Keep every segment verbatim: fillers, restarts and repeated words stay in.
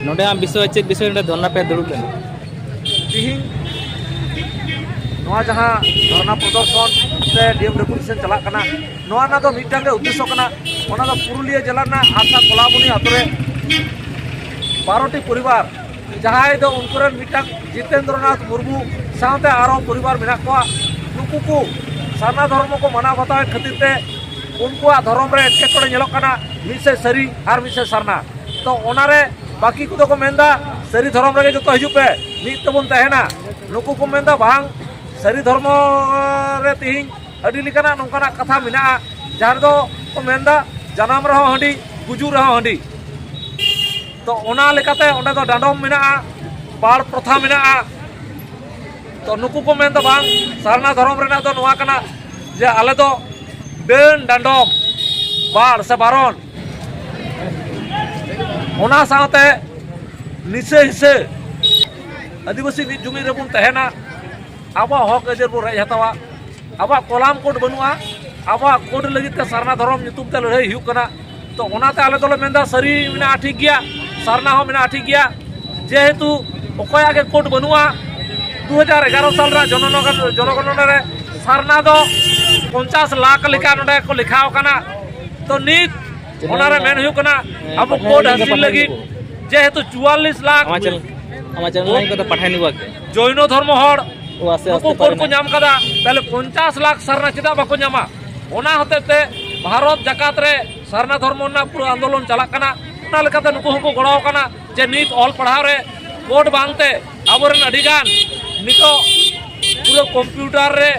ᱱᱚᱰᱮ ᱟᱢ ᱵᱤᱥᱚᱭ, ᱪᱮᱫ ᱵᱤᱥᱚᱭ ᱱᱚᱰᱮ ᱫᱷᱚᱨᱱᱟ ᱯᱮ ᱫᱩᱲᱩᱵ ᱞᱮᱱᱟ? ᱛᱤᱦᱤᱧ ᱱᱚᱣᱟ ᱡᱟᱦᱟᱸ ᱫᱷᱚᱨᱱᱟ ᱯᱨᱚᱫᱚᱨᱥᱚᱱ ᱥᱮ ᱰᱤ ᱮᱢ ᱰᱮᱯᱩᱴᱮᱥᱚᱱ ᱪᱟᱞᱟᱜ ᱠᱟᱱᱟ, ᱱᱚᱣᱟ ᱨᱮᱱᱟᱜ ᱫᱚ ᱢᱤᱫᱴᱟᱝ ᱜᱮ ᱩᱫᱽᱫᱮᱥᱥᱚ ᱠᱟᱱᱟ᱾ ᱚᱱᱟ ᱫᱚ ᱯᱩᱨᱩᱞᱤᱭᱟᱹ ᱡᱮᱞᱟ ᱨᱮᱱᱟᱜ ᱟᱨᱥᱟ ᱠᱚᱞᱟᱵᱚᱱᱤ ᱟᱛᱳ ᱨᱮ ᱵᱟᱨᱚ ᱴᱤ ᱯᱚᱨᱤᱵᱟᱨ, ᱡᱟᱦᱟᱸᱭ ᱫᱚ ᱩᱱᱠᱩ ᱨᱮᱱ ᱢᱤᱫᱴᱟᱝ ᱡᱤᱛᱮᱱᱫᱨᱚᱱᱟᱛᱷ ᱢᱩᱨᱢᱩ ᱥᱟᱶᱛᱮ ᱟᱨᱚ ᱯᱚᱨᱤᱵᱟᱨ ᱢᱮᱱᱟᱜ ᱠᱚᱣᱟ, ᱱᱩᱠᱩ ᱠᱚ ᱥᱟᱨᱱᱟ ᱫᱷᱚᱨᱢᱚ ᱠᱚ ᱢᱟᱱᱟᱣ ᱵᱟᱛᱟᱣᱮᱫ ᱠᱷᱟᱹᱛᱤᱨ ᱛᱮ ᱩᱱᱠᱩᱣᱟᱜ ᱫᱷᱚᱨᱚᱢ ᱨᱮ ᱮᱴᱠᱮᱴᱚᱬᱮ ᱧᱮᱞᱚᱜ ᱠᱟᱱᱟ, ᱢᱤᱫ ᱥᱮᱫ ᱥᱟᱹᱨᱤ ᱟᱨ ᱢᱤᱫ ᱥᱮᱫ ᱥᱟᱨᱱᱟ᱾ ᱛᱚ ᱚᱱᱟᱨᱮ ᱵᱟᱹᱠᱤ ᱠᱚᱫᱚ ᱠᱚ ᱢᱮᱱᱫᱟ, ᱥᱟᱹᱨᱤ ᱫᱷᱚᱨᱚᱢ ᱨᱮᱜᱮ ᱡᱚᱛᱚ ᱦᱤᱡᱩᱜ ᱯᱮ, ᱢᱤᱫ ᱛᱮᱵᱚᱱ ᱛᱟᱦᱮᱱᱟ᱾ ᱱᱩᱠᱩ ᱠᱚ ᱢᱮᱱᱫᱟ, ᱵᱟᱝ, ᱥᱟᱹᱨᱤ ᱫᱷᱚᱨᱢᱚ ᱨᱮ ᱛᱤᱦᱤᱧ ᱟᱹᱰᱤ ᱞᱮᱠᱟᱱᱟᱜ ᱱᱚᱝᱠᱟᱱᱟᱜ ᱠᱟᱛᱷᱟ ᱢᱮᱱᱟᱜᱼᱟ, ᱡᱟᱦᱟᱸ ᱨᱮᱫᱚ ᱠᱚ ᱢᱮᱱᱫᱟ, ᱡᱟᱱᱟᱢ ᱨᱮᱦᱚᱸ ᱦᱟᱺᱰᱤ, ᱜᱩᱡᱩᱜ ᱨᱮᱦᱚᱸ ᱦᱟᱺᱰᱤ᱾ ᱛᱚ ᱚᱱᱟ ᱞᱮᱠᱟᱛᱮ ᱚᱸᱰᱮ ᱫᱚ ᱰᱟᱸᱰᱚᱢ ᱢᱮᱱᱟᱜᱼᱟ, ᱵᱟᱲ ᱯᱨᱚᱛᱷᱟ ᱢᱮᱱᱟᱜᱼᱟ᱾ ᱛᱚ ᱱᱩᱠᱩ ᱠᱚ ᱢᱮᱱᱫᱟ, ᱵᱟᱝ, ᱥᱟᱨᱱᱟ ᱫᱷᱚᱨᱚᱢ ᱨᱮᱱᱟᱜ ᱫᱚ ᱱᱚᱣᱟ ᱠᱟᱱᱟ ᱡᱮ ᱟᱞᱮ ᱫᱚ ᱰᱟᱹᱱ, ᱰᱟᱸᱰᱚᱢ, ᱵᱟᱲ ᱥᱮ ᱵᱟᱨᱚᱱ, ᱚᱱᱟ ᱥᱟᱶᱛᱮ ᱱᱤᱥᱟᱹ ᱦᱤᱥᱟᱹ ᱟᱹᱫᱤᱵᱟᱹᱥᱤ ᱢᱤᱫ ᱡᱩᱢᱤᱫ ᱨᱮᱵᱚᱱ ᱛᱟᱦᱮᱱᱟ, ᱟᱵᱚᱣᱟᱜ ᱦᱚᱠ ᱟᱹᱭᱫᱟᱹᱨ ᱵᱚᱱ ᱨᱮᱡ ᱦᱟᱛᱟᱣᱟ᱾ ᱟᱵᱚᱣᱟᱜ ᱠᱚᱞᱟᱢ ᱠᱳᱰ ᱵᱟᱹᱱᱩᱜᱼᱟ, ᱟᱵᱚᱣᱟᱜ ᱠᱳᱰ ᱞᱟᱹᱜᱤᱫ ᱛᱮ ᱥᱟᱨᱱᱟ ᱫᱷᱚᱨᱚᱢ ᱧᱩᱛᱩᱢ ᱛᱮ ᱞᱟᱹᱲᱦᱟᱹᱭ ᱦᱩᱭᱩᱜ ᱠᱟᱱᱟ᱾ ᱛᱚ ᱚᱱᱟᱛᱮ ᱟᱞᱮ ᱫᱚᱞᱮ ᱢᱮᱱᱫᱟ, ᱥᱟᱹᱨᱤ ᱢᱮᱱᱟᱜᱼᱟ ᱴᱷᱤᱠ ᱜᱮᱭᱟ, ᱥᱟᱨᱱᱟ ᱦᱚᱸ ᱢᱮᱱᱟᱜᱼᱟ ᱴᱷᱤᱠ ᱜᱮᱭᱟ, ᱡᱮᱦᱮᱛᱩ ᱚᱠᱚᱭᱟᱜ ᱜᱮ ᱠᱳᱰ ᱵᱟᱹᱱᱩᱜᱼᱟ᱾ ᱫᱩ ᱦᱟᱡᱟᱨ ᱮᱜᱟᱨᱚ ᱥᱟᱞ ᱨᱮᱱᱟᱜ ᱡᱚᱱᱚᱜᱚ-, ᱡᱚᱱᱚᱜᱚᱱᱚᱱᱟ ᱨᱮ ᱥᱟᱨᱱᱟ ᱫᱚ ᱯᱚᱧᱪᱟᱥ ᱞᱟᱠᱷ ᱞᱮᱠᱟ ᱱᱚᱰᱮ ᱠᱚ ᱞᱮᱠᱷᱟᱣ ᱟᱠᱟᱱᱟ᱾ ᱛᱚ ᱱᱤᱛ ᱚᱱᱟᱨᱮ ᱢᱮᱱ ᱦᱩᱭᱩᱜ ᱠᱟᱱᱟ, ᱟᱵᱚ ᱠᱳᱰ ᱦᱟᱹᱥᱤᱞ ᱞᱟᱹᱜᱤᱫ ᱡᱮᱦᱮᱛᱩ ᱪᱩᱣᱟᱞᱞᱤᱥ ᱞᱟᱠᱷ ᱟᱢᱟᱜ ᱪᱮᱱᱮᱞ, ᱟᱢᱟᱜ ᱪᱮᱱᱮᱞ ᱞᱟᱭᱤᱱ ᱠᱚᱫᱚ ᱯᱟᱴᱷᱟᱭ ᱱᱤᱵᱚ ᱟᱠᱮ᱾ ᱡᱚᱭᱱᱚ ᱫᱷᱚᱨᱢᱚ ᱦᱚᱲ ᱟᱥᱛᱮ ᱱᱩᱠᱩ ᱟᱥᱛᱮ ᱠᱳᱰ ᱠᱚ ᱯᱟᱨᱚᱢᱮᱱᱟ᱾ ᱧᱟᱢ ᱠᱟᱫᱟ, ᱛᱟᱦᱞᱮ ᱯᱚᱧᱪᱟᱥ ᱞᱟᱠᱷ ᱥᱟᱨᱱᱟ ᱪᱮᱫᱟᱜ ᱵᱟᱠᱚ ᱧᱟᱢᱟ? ᱚᱱᱟ ᱦᱚᱛᱮᱡ ᱛᱮ ᱵᱷᱟᱨᱚᱛ ᱡᱟᱠᱟᱛ ᱨᱮ ᱥᱟᱨᱱᱟ ᱫᱷᱚᱨᱢᱚ ᱨᱮᱱᱟᱜ ᱯᱩᱨᱟᱹ ᱟᱱᱫᱳᱞᱚᱱ ᱪᱟᱞᱟᱜ ᱠᱟᱱᱟ᱾ ᱚᱱᱟ ᱞᱮᱠᱟᱛᱮ ᱱᱩᱠᱩ ᱦᱚᱸᱠᱚ ᱜᱚᱲᱚ ᱟᱠᱟᱱᱟ ᱡᱮ ᱱᱤᱛ ᱚᱞ ᱯᱟᱲᱦᱟᱣ ᱨᱮ ᱠᱳᱰ ᱵᱟᱝᱛᱮ ᱟᱵᱚᱨᱮᱱ ᱟᱹᱰᱤᱜᱟᱱ ᱱᱤᱛᱚᱜ ᱯᱩᱨᱟᱹ ᱠᱚᱢᱯᱤᱭᱩᱴᱟᱨ ᱨᱮ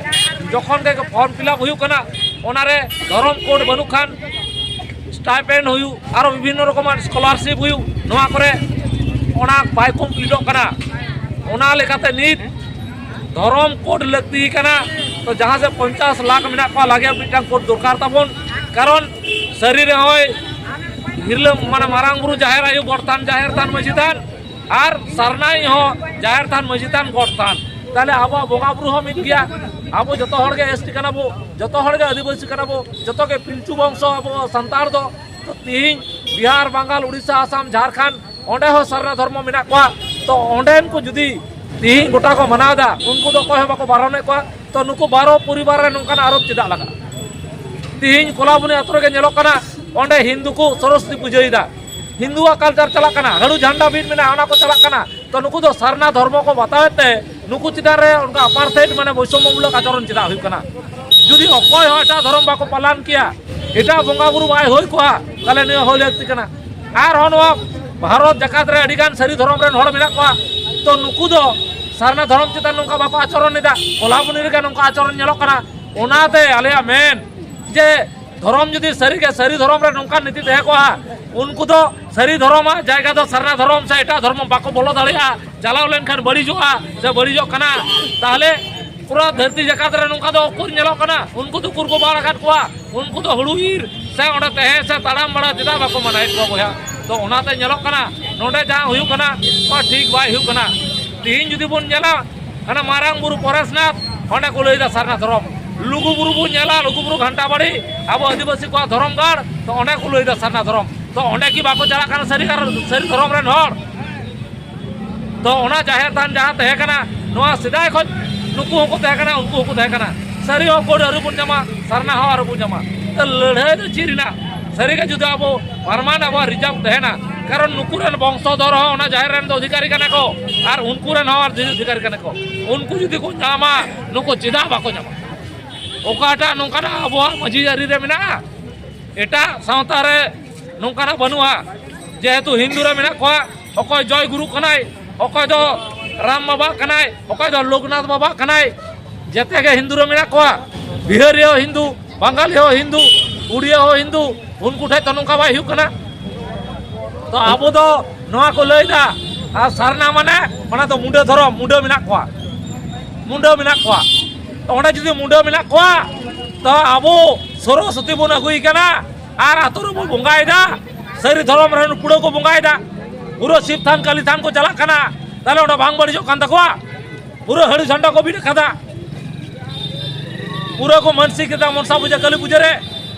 ᱡᱚᱠᱷᱚᱱ ᱜᱮ ᱯᱷᱚᱨᱢ ᱯᱷᱤᱞᱟᱯ ᱦᱩᱭᱩᱜ ᱠᱟᱱᱟ, ᱚᱱᱟᱨᱮ ᱫᱷᱚᱨᱚᱢ ᱠᱳᱰ ᱵᱟᱹᱱᱩᱜ ᱠᱷᱟᱱ ᱥᱴᱟᱭᱯᱮᱱᱰ ᱦᱩᱭᱩᱜ, ᱟᱨᱚ ᱵᱤᱵᱷᱤᱱᱱᱚ ᱨᱚᱠᱚᱢᱟᱜ ᱥᱠᱚᱞᱟᱨᱥᱤᱯ ᱦᱩᱭᱩᱜ, ᱱᱚᱣᱟ ᱠᱚᱨᱮ ᱚᱱᱟ ᱵᱟᱭ ᱠᱚᱢᱯᱞᱤᱴᱚᱜ ᱠᱟᱱᱟ᱾ ᱚᱱᱟ ᱞᱮᱠᱟᱛᱮ ᱱᱤᱛ ᱫᱷᱚᱨᱚᱢ ᱠᱳᱰ ᱞᱟᱹᱠᱛᱤ ᱠᱟᱱᱟ᱾ ᱛᱚ ᱡᱟᱦᱟᱸ ᱥᱮᱫ ᱯᱚᱧᱪᱟᱥ ᱞᱟᱠᱷ ᱢᱮᱱᱟᱜ ᱠᱚᱣᱟ, ᱞᱟᱜᱮ ᱢᱤᱫᱴᱟᱝ ᱠᱳᱰ ᱫᱚᱨᱠᱟᱨ ᱛᱟᱵᱚᱱ, ᱠᱟᱨᱚᱱ ᱥᱟᱹᱨᱤ ᱨᱮᱦᱚᱸᱭ ᱦᱤᱨᱞᱟᱹ ᱢᱟᱱᱮ ᱢᱟᱨᱟᱝ ᱵᱩᱨᱩ ᱡᱟᱦᱮᱨ ᱟᱭᱳ ᱜᱚᱴ ᱛᱷᱟᱱ, ᱡᱟᱦᱮᱨ ᱛᱷᱟᱱ, ᱢᱟᱹᱡᱷᱤ ᱛᱷᱟᱱ, ᱟᱨ ᱥᱟᱨᱱᱟᱭᱤᱡ ᱦᱚᱸ ᱡᱟᱦᱮᱨ ᱛᱷᱟᱱ, ᱢᱟᱹᱡᱷᱤ ᱛᱷᱟᱱ, ᱜᱚᱴ ᱛᱷᱟᱱ᱾ ᱛᱟᱦᱞᱮ ᱟᱵᱚᱣᱟᱜ ᱵᱚᱸᱜᱟ ᱵᱩᱨᱩ ᱦᱚᱸ ᱢᱤᱫ ᱜᱮᱭᱟ᱾ ᱟᱵᱚ ᱡᱚᱛᱚ ᱦᱚᱲ ᱜᱮ ᱮᱥ ᱴᱤ ᱠᱟᱱᱟ ᱵᱚ, ᱡᱚᱛᱚ ᱦᱚᱲ ᱜᱮ ᱟᱹᱫᱤᱵᱟᱹᱥᱤ ᱠᱟᱱᱟ ᱵᱚ, ᱡᱚᱛᱚ ᱜᱮ ᱯᱤᱞᱪᱩ ᱵᱚᱝᱥᱚ ᱟᱵᱚ ᱥᱟᱱᱛᱟᱲ ᱫᱚ᱾ ᱛᱚ ᱛᱤᱦᱤᱧ ᱵᱤᱦᱟᱨ, ᱵᱟᱝᱜᱟᱞ, ᱩᱲᱤᱥᱥᱟ, ᱟᱥᱟᱢ, ᱡᱷᱟᱲᱠᱷᱚᱸᱰ ᱚᱸᱰᱮ ᱦᱚᱸ ᱥᱟᱨᱱᱟ ᱫᱷᱚᱨᱢᱚ ᱢᱮᱱᱟᱜ ᱠᱚᱣᱟ᱾ ᱛᱚ ᱚᱸᱰᱮᱱ ᱠᱚ ᱡᱩᱫᱤ ᱛᱤᱦᱤᱧ ᱜᱚᱴᱟ ᱠᱚ ᱢᱟᱱᱟᱣ ᱮᱫᱟ, ᱩᱱᱠᱩ ᱫᱚ ᱚᱠᱚᱭ ᱦᱚᱸ ᱵᱟᱠᱚ ᱵᱟᱨᱚᱱᱮᱫ ᱠᱚᱣᱟ, ᱛᱚ ᱱᱩᱠᱩ ᱵᱟᱨᱚ ᱯᱚᱨᱤᱵᱟᱨ ᱨᱮ ᱱᱚᱝᱠᱟᱱ ᱟᱨᱳᱯ ᱪᱮᱫᱟᱜ ᱞᱟᱜᱟᱜᱼᱟ? ᱛᱤᱦᱤᱧ ᱠᱚᱞᱟᱵᱚᱱᱤ ᱟᱛᱳ ᱨᱮᱜᱮ ᱧᱮᱞᱚᱜ ᱠᱟᱱᱟ, ᱚᱸᱰᱮ ᱦᱤᱱᱫᱩ ᱠᱚ ᱥᱚᱨᱚᱥᱚᱛᱤ ᱯᱩᱡᱟᱹᱭᱮᱫᱟ, ᱦᱤᱱᱫᱩᱣᱟᱜ ᱠᱟᱞᱪᱟᱨ ᱪᱟᱞᱟᱜ ᱠᱟᱱᱟ, ᱦᱟᱹᱲᱩ ᱡᱷᱟᱱᱰᱟ ᱵᱤᱫ ᱢᱮᱱᱟᱜᱼᱟ, ᱚᱱᱟ ᱠᱚ ᱪᱟᱞᱟᱜ ᱠᱟᱱᱟ᱾ ᱛᱚ ᱱᱩᱠᱩ ᱫᱚ ᱥᱟᱨᱱᱟ ᱫᱷᱚᱨᱢᱚ ᱠᱚ ᱵᱟᱛᱟᱣᱮᱫ ᱛᱮ ᱱᱩᱠᱩ ᱪᱮᱛᱟᱱ ᱨᱮ ᱚᱱᱠᱟ ᱟᱯᱟᱨᱛᱷᱟᱭᱤᱰ, ᱢᱟᱱᱮ ᱵᱳᱭᱥᱚᱢᱢᱚᱢᱩᱞᱚᱠ ᱟᱪᱚᱨᱚᱱ ᱪᱮᱫᱟᱜ ᱦᱩᱭᱩᱜ ᱠᱟᱱᱟ? ᱡᱩᱫᱤ ᱚᱠᱚᱭ ᱦᱚᱸ ᱮᱴᱟᱜ ᱫᱷᱚᱨᱚᱢ ᱵᱟᱠᱚ ᱯᱟᱞᱟᱱ ᱠᱮᱭᱟ, ᱮᱴᱟᱜ ᱵᱚᱸᱜᱟ ᱵᱩᱨᱩ ᱵᱟᱭ ᱦᱩᱭ ᱠᱚᱜᱼᱟ, ᱛᱟᱦᱚᱞᱮ ᱱᱤᱭᱟᱹ ᱦᱩᱭ ᱞᱟᱹᱠᱛᱤ ᱠᱟᱱᱟ᱾ ᱟᱨᱦᱚᱸ ᱱᱚᱣᱟ ᱵᱷᱟᱨᱚᱛ ᱡᱟᱠᱟᱛ ᱨᱮ ᱟᱹᱰᱤᱜᱟᱱ ᱥᱟᱹᱨᱤ ᱫᱷᱚᱨᱚᱢ ᱨᱮᱱ ᱦᱚᱲ ᱢᱮᱱᱟᱜ ᱠᱚᱣᱟ, ᱛᱚ ᱱᱩᱠᱩ ᱫᱚ ᱥᱟᱨᱱᱟ ᱫᱷᱚᱨᱚᱢ ᱪᱮᱛᱟᱱ ᱱᱚᱝᱠᱟ ᱵᱟᱠᱚ ᱟᱪᱚᱨᱚᱱ ᱮᱫᱟ, ᱠᱚᱞᱟᱵᱚᱱᱤ ᱨᱮᱜᱮ ᱱᱚᱝᱠᱟ ᱟᱪᱚᱨᱚᱱ ᱧᱮᱞᱚᱜ ᱠᱟᱱᱟ᱾ ᱚᱱᱟᱛᱮ ᱟᱞᱮᱭᱟᱜ ᱢᱮᱱ ᱡᱮ ᱫᱷᱚᱨᱚᱢ ᱡᱩᱫᱤ ᱥᱟᱹᱨᱤᱜᱮ ᱥᱟᱹᱨᱤ ᱫᱷᱚᱨᱚᱢ ᱨᱮ ᱱᱚᱝᱠᱟᱱ ᱱᱤᱛᱤ ᱛᱟᱦᱮᱸ ᱠᱚᱜᱼᱟ, ᱩᱱᱠᱩ ᱫᱚ ᱥᱟᱹᱨᱤ ᱫᱷᱚᱨᱚᱢᱟᱜ ᱡᱟᱭᱜᱟ ᱫᱚ ᱥᱟᱨᱱᱟ ᱫᱷᱚᱨᱚᱢ ᱥᱮ ᱮᱴᱟᱜ ᱫᱷᱚᱨᱢᱚ ᱵᱟᱠᱚ ᱵᱚᱞᱚ ᱫᱟᱲᱮᱭᱟᱜᱼᱟ, ᱪᱟᱞᱟᱣ ᱞᱮᱱᱠᱷᱟᱱ ᱵᱟᱹᱲᱤᱡᱚᱜᱼᱟ ᱥᱮ ᱵᱟᱹᱲᱤᱡᱚᱜ ᱠᱟᱱᱟ᱾ ᱛᱟᱦᱚᱞᱮ ᱯᱩᱨᱟᱹ ᱫᱷᱟᱹᱨᱛᱤ ᱡᱟᱠᱟᱛ ᱨᱮ ᱱᱚᱝᱠᱟ ᱫᱚ ᱩᱠᱩᱨ ᱧᱮᱞᱚᱜ ᱠᱟᱱᱟ? ᱩᱱᱠᱩ ᱫᱚ ᱩᱠᱩᱨ ᱠᱚ ᱵᱟᱲ ᱟᱠᱟᱫ ᱠᱚᱣᱟ? ᱩᱱᱠᱩ ᱫᱚ ᱦᱩᱲᱩ ᱤᱨ ᱥᱮ ᱚᱸᱰᱮ ᱛᱟᱦᱮᱸ ᱥᱮ ᱛᱟᱲᱟᱢ ᱵᱟᱲᱟ ᱪᱮᱫᱟᱜ ᱵᱟᱠᱚ ᱢᱟᱱᱟᱭᱮᱫ ᱠᱚᱣᱟ ᱵᱚᱭᱦᱟ? ᱛᱚ ᱚᱱᱟᱛᱮ ᱧᱮᱞᱚᱜ ᱠᱟᱱᱟ, ᱱᱚᱰᱮ ᱡᱟᱦᱟᱸ ᱦᱩᱭᱩᱜ ᱠᱟᱱᱟ, ᱱᱚᱣᱟ ᱴᱷᱤᱠ ᱵᱟᱭ ᱦᱩᱭᱩᱜ ᱠᱟᱱᱟ᱾ ᱛᱤᱦᱤᱧ ᱡᱩᱫᱤ ᱵᱚᱱ ᱧᱮᱞᱟ, ᱦᱟᱱᱟ ᱢᱟᱨᱟᱝ ᱵᱩᱨᱩ ᱯᱚᱨᱮᱥᱱᱟᱛᱷ, ᱚᱸᱰᱮ ᱠᱚ ᱞᱟᱹᱭᱫᱟ ᱥᱟᱨᱱᱟ ᱫᱷᱚᱨᱚᱢ᱾ ᱞᱩᱜᱩ ᱵᱩᱨᱩ ᱵᱚᱱ ᱧᱮᱞᱟ, ᱞᱩᱜᱩ ᱵᱩᱨᱩ ᱜᱷᱟᱱᱴᱟ ᱵᱟᱲᱤ, ᱟᱵᱚ ᱟᱹᱫᱤᱵᱟᱹᱥᱤ ᱠᱚᱣᱟᱜ ᱫᱷᱚᱨᱚᱢ ᱜᱟᱲ, ᱛᱚ ᱚᱸᱰᱮ ᱠᱚ ᱞᱟᱹᱭᱫᱟ ᱥᱟᱨᱱᱟ ᱫᱷᱚᱨᱚᱢ᱾ ᱛᱚ ᱚᱸᱰᱮ ᱠᱤ ᱵᱟᱠᱚ ᱪᱟᱞᱟᱜ ᱠᱟᱱᱟ ᱥᱟᱹᱨᱤ ᱟᱨ ᱥᱟᱹᱨᱤ ᱫᱷᱚᱨᱚᱢ ᱨᱮᱱ ᱦᱚᱲ? ᱛᱚ ᱚᱱᱟ ᱡᱟᱦᱮᱨ ᱛᱷᱟᱱ ᱡᱟᱦᱟᱸ ᱛᱟᱦᱮᱸ ᱠᱟᱱᱟ, ᱱᱚᱣᱟ ᱥᱮᱫᱟᱭ ᱠᱷᱚᱱ ᱱᱩᱠᱩ ᱦᱚᱸᱠᱚ ᱛᱟᱦᱮᱸ ᱠᱟᱱᱟ, ᱩᱱᱠᱩ ᱦᱚᱸᱠᱚ ᱛᱟᱦᱮᱸ ᱠᱟᱱᱟ᱾ ᱥᱟᱹᱨᱤ ᱦᱚᱸ ᱠᱳᱰ ᱟᱹᱣᱨᱤ ᱵᱚᱱ ᱧᱟᱢᱟ, ᱥᱟᱨᱱᱟ ᱦᱚᱸ ᱟᱹᱣᱨᱤ ᱵᱚᱱ ᱧᱟᱢᱟ᱾ ᱛᱚ ᱞᱟᱹᱲᱦᱟᱹᱭ ᱫᱚ ᱪᱮᱫ ᱨᱮᱱᱟᱜ? ᱥᱟᱹᱨᱤᱜᱮ ᱡᱩᱫᱤ ᱟᱵᱚ ᱯᱟᱨᱢᱟᱱ ᱟᱵᱚᱣᱟᱜ ᱨᱤᱡᱟᱨᱵᱷ ᱛᱟᱦᱮᱱᱟ, ᱠᱟᱨᱚᱱ ᱱᱩᱠᱩ ᱨᱮᱱ ᱵᱚᱝᱥᱚᱫᱷᱚᱨ ᱦᱚᱸ ᱚᱱᱟ ᱡᱟᱦᱮᱨ ᱨᱮᱱ ᱫᱚ ᱚᱫᱷᱤᱠᱟᱨᱤ ᱠᱟᱱᱟ ᱠᱚ, ᱟᱨ ᱩᱱᱠᱩ ᱨᱮᱱ ᱦᱚᱸ ᱚᱫᱷᱤᱠᱟᱨᱤ ᱠᱟᱱᱟ ᱠᱚ᱾ ᱩᱱᱠᱩ ᱡᱩᱫᱤ ᱠᱚ ᱧᱟᱢᱟ, ᱱᱩᱠᱩ ᱪᱮᱫᱟᱜ ᱵᱟᱠᱚ ᱧᱟᱢᱟ? ᱚᱠᱟᱴᱟᱜ ᱱᱚᱝᱠᱟᱱᱟᱜ ᱟᱵᱚᱣᱟᱜ ᱢᱟᱹᱡᱷᱤ ᱟᱹᱨᱤ ᱨᱮ ᱢᱮᱱᱟᱜᱼᱟ? ᱮᱴᱟᱜ ᱥᱟᱶᱛᱟ ᱨᱮ ᱱᱚᱝᱠᱟᱱᱟᱜ ᱵᱟᱹᱱᱩᱜᱼᱟ᱾ ᱡᱮᱦᱮᱛᱩ ᱦᱤᱱᱫᱩ ᱨᱮ ᱢᱮᱱᱟᱜ ᱠᱚᱣᱟ, ᱚᱠᱚᱭ ᱡᱚᱭ ᱜᱩᱨᱩ ᱠᱟᱱᱟᱭ, ᱚᱠᱚᱭ ᱫᱚ ᱨᱟᱢ ᱵᱟᱵᱟ ᱠᱟᱱᱟᱭ, ᱚᱠᱚᱭ ᱫᱚ ᱞᱳᱠᱱᱟᱛᱷ ᱵᱟᱵᱟ ᱠᱟᱱᱟᱭ, ᱡᱮᱛᱮ ᱜᱮ ᱦᱤᱱᱫᱩ ᱨᱮ ᱢᱮᱱᱟᱜ ᱠᱚᱣᱟ᱾ ᱵᱤᱦᱟᱹᱨᱤ ᱦᱚᱸ ᱦᱤᱱᱫᱩ, ᱵᱟᱝᱜᱟᱞᱤ ᱦᱚᱸ ᱦᱤᱱᱫᱩ, ᱩᱲᱤᱭᱟ ᱦᱚᱸ ᱦᱤᱱᱫᱩ, ᱩᱱᱠᱩ ᱴᱷᱮᱡ ᱛᱚ ᱱᱚᱝᱠᱟ ᱵᱟᱭ ᱦᱩᱭᱩᱜ ᱠᱟᱱᱟ᱾ ᱛᱚ ᱟᱵᱚ ᱫᱚ ᱱᱚᱣᱟ ᱠᱚ ᱞᱟᱹᱭᱫᱟ, ᱟᱨ ᱥᱟᱨᱱᱟ ᱢᱟᱱᱮ ᱚᱱᱟ ᱫᱚ ᱢᱩᱸᱰᱟᱹ ᱫᱷᱚᱨᱚᱢ, ᱢᱩᱸᱰᱟᱹ ᱢᱮᱱᱟᱜ ᱠᱚᱣᱟ, ᱢᱩᱸᱰᱟᱹ ᱢᱮᱱᱟᱜ ᱠᱚᱣᱟ᱾ ᱛᱚ ᱚᱸᱰᱮ ᱡᱩᱫᱤ ᱢᱩᱸᱰᱟᱹ ᱢᱮᱱᱟᱜ ᱠᱚᱣᱟ, ᱛᱚ ᱟᱵᱚ ᱥᱚᱨᱚᱥᱚᱛᱤ ᱵᱚᱱ ᱟᱹᱜᱩᱭ ᱠᱟᱱᱟ ᱟᱨ ᱟᱛᱳ ᱨᱮᱵᱚ ᱵᱚᱸᱜᱟᱭᱮᱫᱟ, ᱥᱟᱹᱨᱤ ᱫᱷᱚᱨᱚᱢ ᱨᱮᱱ ᱠᱩᱲᱟᱹ ᱠᱚ ᱵᱚᱸᱜᱟᱭᱮᱫᱟ, ᱯᱩᱨᱟᱹ ᱥᱤᱵ ᱛᱷᱟᱱ ᱠᱟᱹᱞᱤ ᱛᱷᱟᱱ ᱠᱚ ᱪᱟᱞᱟᱜ ᱠᱟᱱᱟ, ᱛᱟᱦᱞᱮ ᱚᱸᱰᱮ ᱵᱟᱝ ᱵᱟᱹᱲᱤᱡᱚᱜ ᱠᱟᱱ ᱛᱟᱠᱚᱣᱟ? ᱯᱩᱨᱟᱹ ᱦᱟᱹᱲᱩ ᱡᱷᱟᱱᱰᱟ ᱠᱚ ᱵᱤᱫ ᱟᱠᱟᱫᱟ, ᱯᱩᱨᱟᱹ ᱠᱚ ᱢᱟᱹᱱᱥᱤᱠ ᱠᱮᱫᱟ ᱢᱚᱱᱥᱟ ᱯᱩᱡᱟᱹ, ᱠᱟᱹᱞᱤ ᱯᱩᱡᱟᱹ ᱨᱮ᱾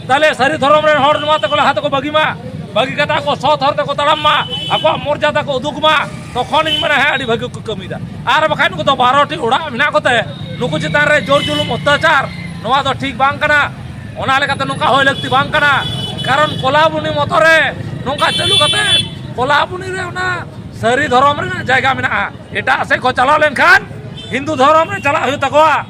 ᱛᱟᱦᱞᱮ ᱥᱟᱹᱨᱤ ᱫᱷᱚᱨᱚᱢ ᱨᱮᱱ ᱦᱚᱲ ᱱᱚᱣᱟ ᱛᱮᱠᱚ ᱞᱟᱦᱟ ᱛᱮᱠᱚ ᱵᱟᱹᱜᱤ ᱢᱟ᱾ ᱵᱷᱟᱹᱜᱤ ᱠᱟᱛᱷᱟ ᱠᱚ ᱥᱚᱛ ᱦᱚᱨ ᱛᱮᱠᱚ ᱛᱟᱲᱟᱢ ᱢᱟ, ᱟᱠᱚᱣᱟᱜ ᱢᱚᱨᱡᱟᱫᱟ ᱠᱚ ᱩᱫᱩᱜᱽ ᱢᱟ, ᱛᱚᱠᱷᱚᱱᱤᱧ ᱢᱮᱱᱟ ᱦᱮᱸ ᱟᱹᱰᱤ ᱵᱷᱟᱹᱜᱤ ᱠᱚ ᱠᱟᱹᱢᱤᱭᱮᱫᱟ᱾ ᱟᱨ ᱵᱟᱠᱷᱟᱡ ᱱᱩᱠᱩ ᱫᱚ ᱵᱟᱨᱚ ᱴᱤ ᱚᱲᱟᱜ ᱢᱮᱱᱟᱜ ᱠᱚᱛᱮ ᱱᱩᱠᱩ ᱪᱮᱛᱟᱱ ᱨᱮ ᱡᱳᱨ ᱡᱩᱞᱩᱢ ᱚᱛᱛᱟᱪᱟᱨ, ᱱᱚᱣᱟ ᱫᱚ ᱴᱷᱤᱠ ᱵᱟᱝ ᱠᱟᱱᱟ᱾ ᱚᱱᱟ ᱞᱮᱠᱟᱛᱮ ᱱᱚᱝᱠᱟ ᱦᱩᱭ ᱞᱟᱹᱠᱛᱤ ᱵᱟᱝ ᱠᱟᱱᱟ᱾ ᱠᱟᱨᱚᱱ ᱠᱚᱞᱟᱵᱩᱱᱤ ᱢᱚᱛᱚ ᱨᱮ ᱱᱚᱝᱠᱟ ᱪᱟᱹᱞᱩ ᱠᱟᱛᱮ ᱠᱚᱞᱟᱵᱩᱱᱤ ᱨᱮ ᱚᱱᱟ ᱥᱟᱹᱨᱤ ᱫᱷᱚᱨᱚᱢ ᱨᱮᱱᱟᱜ ᱡᱟᱭᱜᱟ ᱢᱮᱱᱟᱜᱼᱟ᱾ ᱮᱴᱟᱜ ᱥᱮᱫ ᱠᱚ ᱪᱟᱞᱟᱣ ᱞᱮᱱᱠᱷᱟᱱ ᱦᱤᱱᱫᱩ ᱫᱷᱚᱨᱚᱢ ᱨᱮ ᱪᱟᱞᱟᱜ ᱦᱩᱭᱩᱜ ᱛᱟᱠᱚᱣᱟ,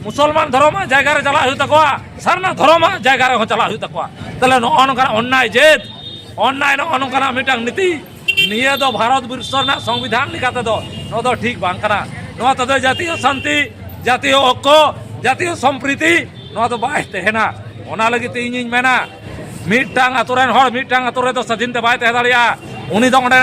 ᱢᱩᱥᱚᱞᱢᱟᱱ ᱫᱷᱚᱨᱚᱢ ᱨᱮᱱᱟᱜ ᱡᱟᱭᱜᱟ ᱨᱮ ᱪᱟᱞᱟᱜ ᱦᱩᱭᱩᱜ ᱛᱟᱠᱚᱣᱟ, ᱥᱟᱨᱱᱟ ᱫᱷᱚᱨᱚᱢ ᱨᱮᱱᱟᱜ ᱡᱟᱭᱜᱟ ᱨᱮᱦᱚᱸ ᱪᱟᱞᱟᱜ ᱦᱩᱭᱩᱜ ᱛᱟᱠᱚᱣᱟ᱾ ᱛᱟᱦᱞᱮ ᱱᱚᱜᱼᱚ ᱱᱚᱝᱠᱟᱱ ᱚᱱᱱᱟᱭ ᱡᱮᱫ, ᱚᱱᱱᱟᱭ ᱱᱚᱜᱼᱚ ᱱᱚᱝᱠᱟᱱᱟᱜ ᱢᱤᱫᱴᱟᱝ ᱱᱤᱛᱤ, ᱱᱤᱭᱟᱹ ᱫᱚ ᱵᱷᱟᱨᱚᱛ ᱵᱤᱨᱥᱚ ᱨᱮᱱᱟᱜ ᱥᱚᱝᱵᱤᱫᱷᱟᱱ ᱞᱮᱠᱟ ᱛᱮᱫᱚ ᱱᱚᱣᱟ ᱫᱚ ᱴᱷᱤᱠ ᱵᱟᱝ ᱠᱟᱱᱟ᱾ ᱱᱚᱣᱟ ᱛᱮᱫᱚ ᱡᱟᱛᱤᱭᱚ ᱥᱟᱱᱛᱤ, ᱡᱟᱛᱤᱭᱚ ᱚᱠᱠᱚ, ᱡᱟᱛᱤᱭᱚ ᱥᱚᱢᱯᱨᱤᱛᱤ, ᱱᱚᱣᱟ ᱫᱚ ᱵᱟᱭ ᱛᱟᱦᱮᱱᱟ᱾ ᱚᱱᱟ ᱞᱟᱹᱜᱤᱫ ᱛᱮ ᱤᱧᱤᱧ ᱢᱮᱱᱟ, ᱢᱤᱫᱴᱟᱝ ᱟᱛᱳ ᱨᱮᱱ ᱦᱚᱲ ᱢᱤᱫᱴᱟᱝ ᱟᱛᱳ ᱨᱮᱫᱚ ᱥᱟᱹᱫᱷᱤᱱ ᱛᱮ ᱵᱟᱭ ᱛᱟᱦᱮᱸ ᱫᱟᱲᱮᱭᱟᱜᱼᱟ᱾ ᱩᱱᱤ ᱫᱚ ᱚᱸᱰᱮ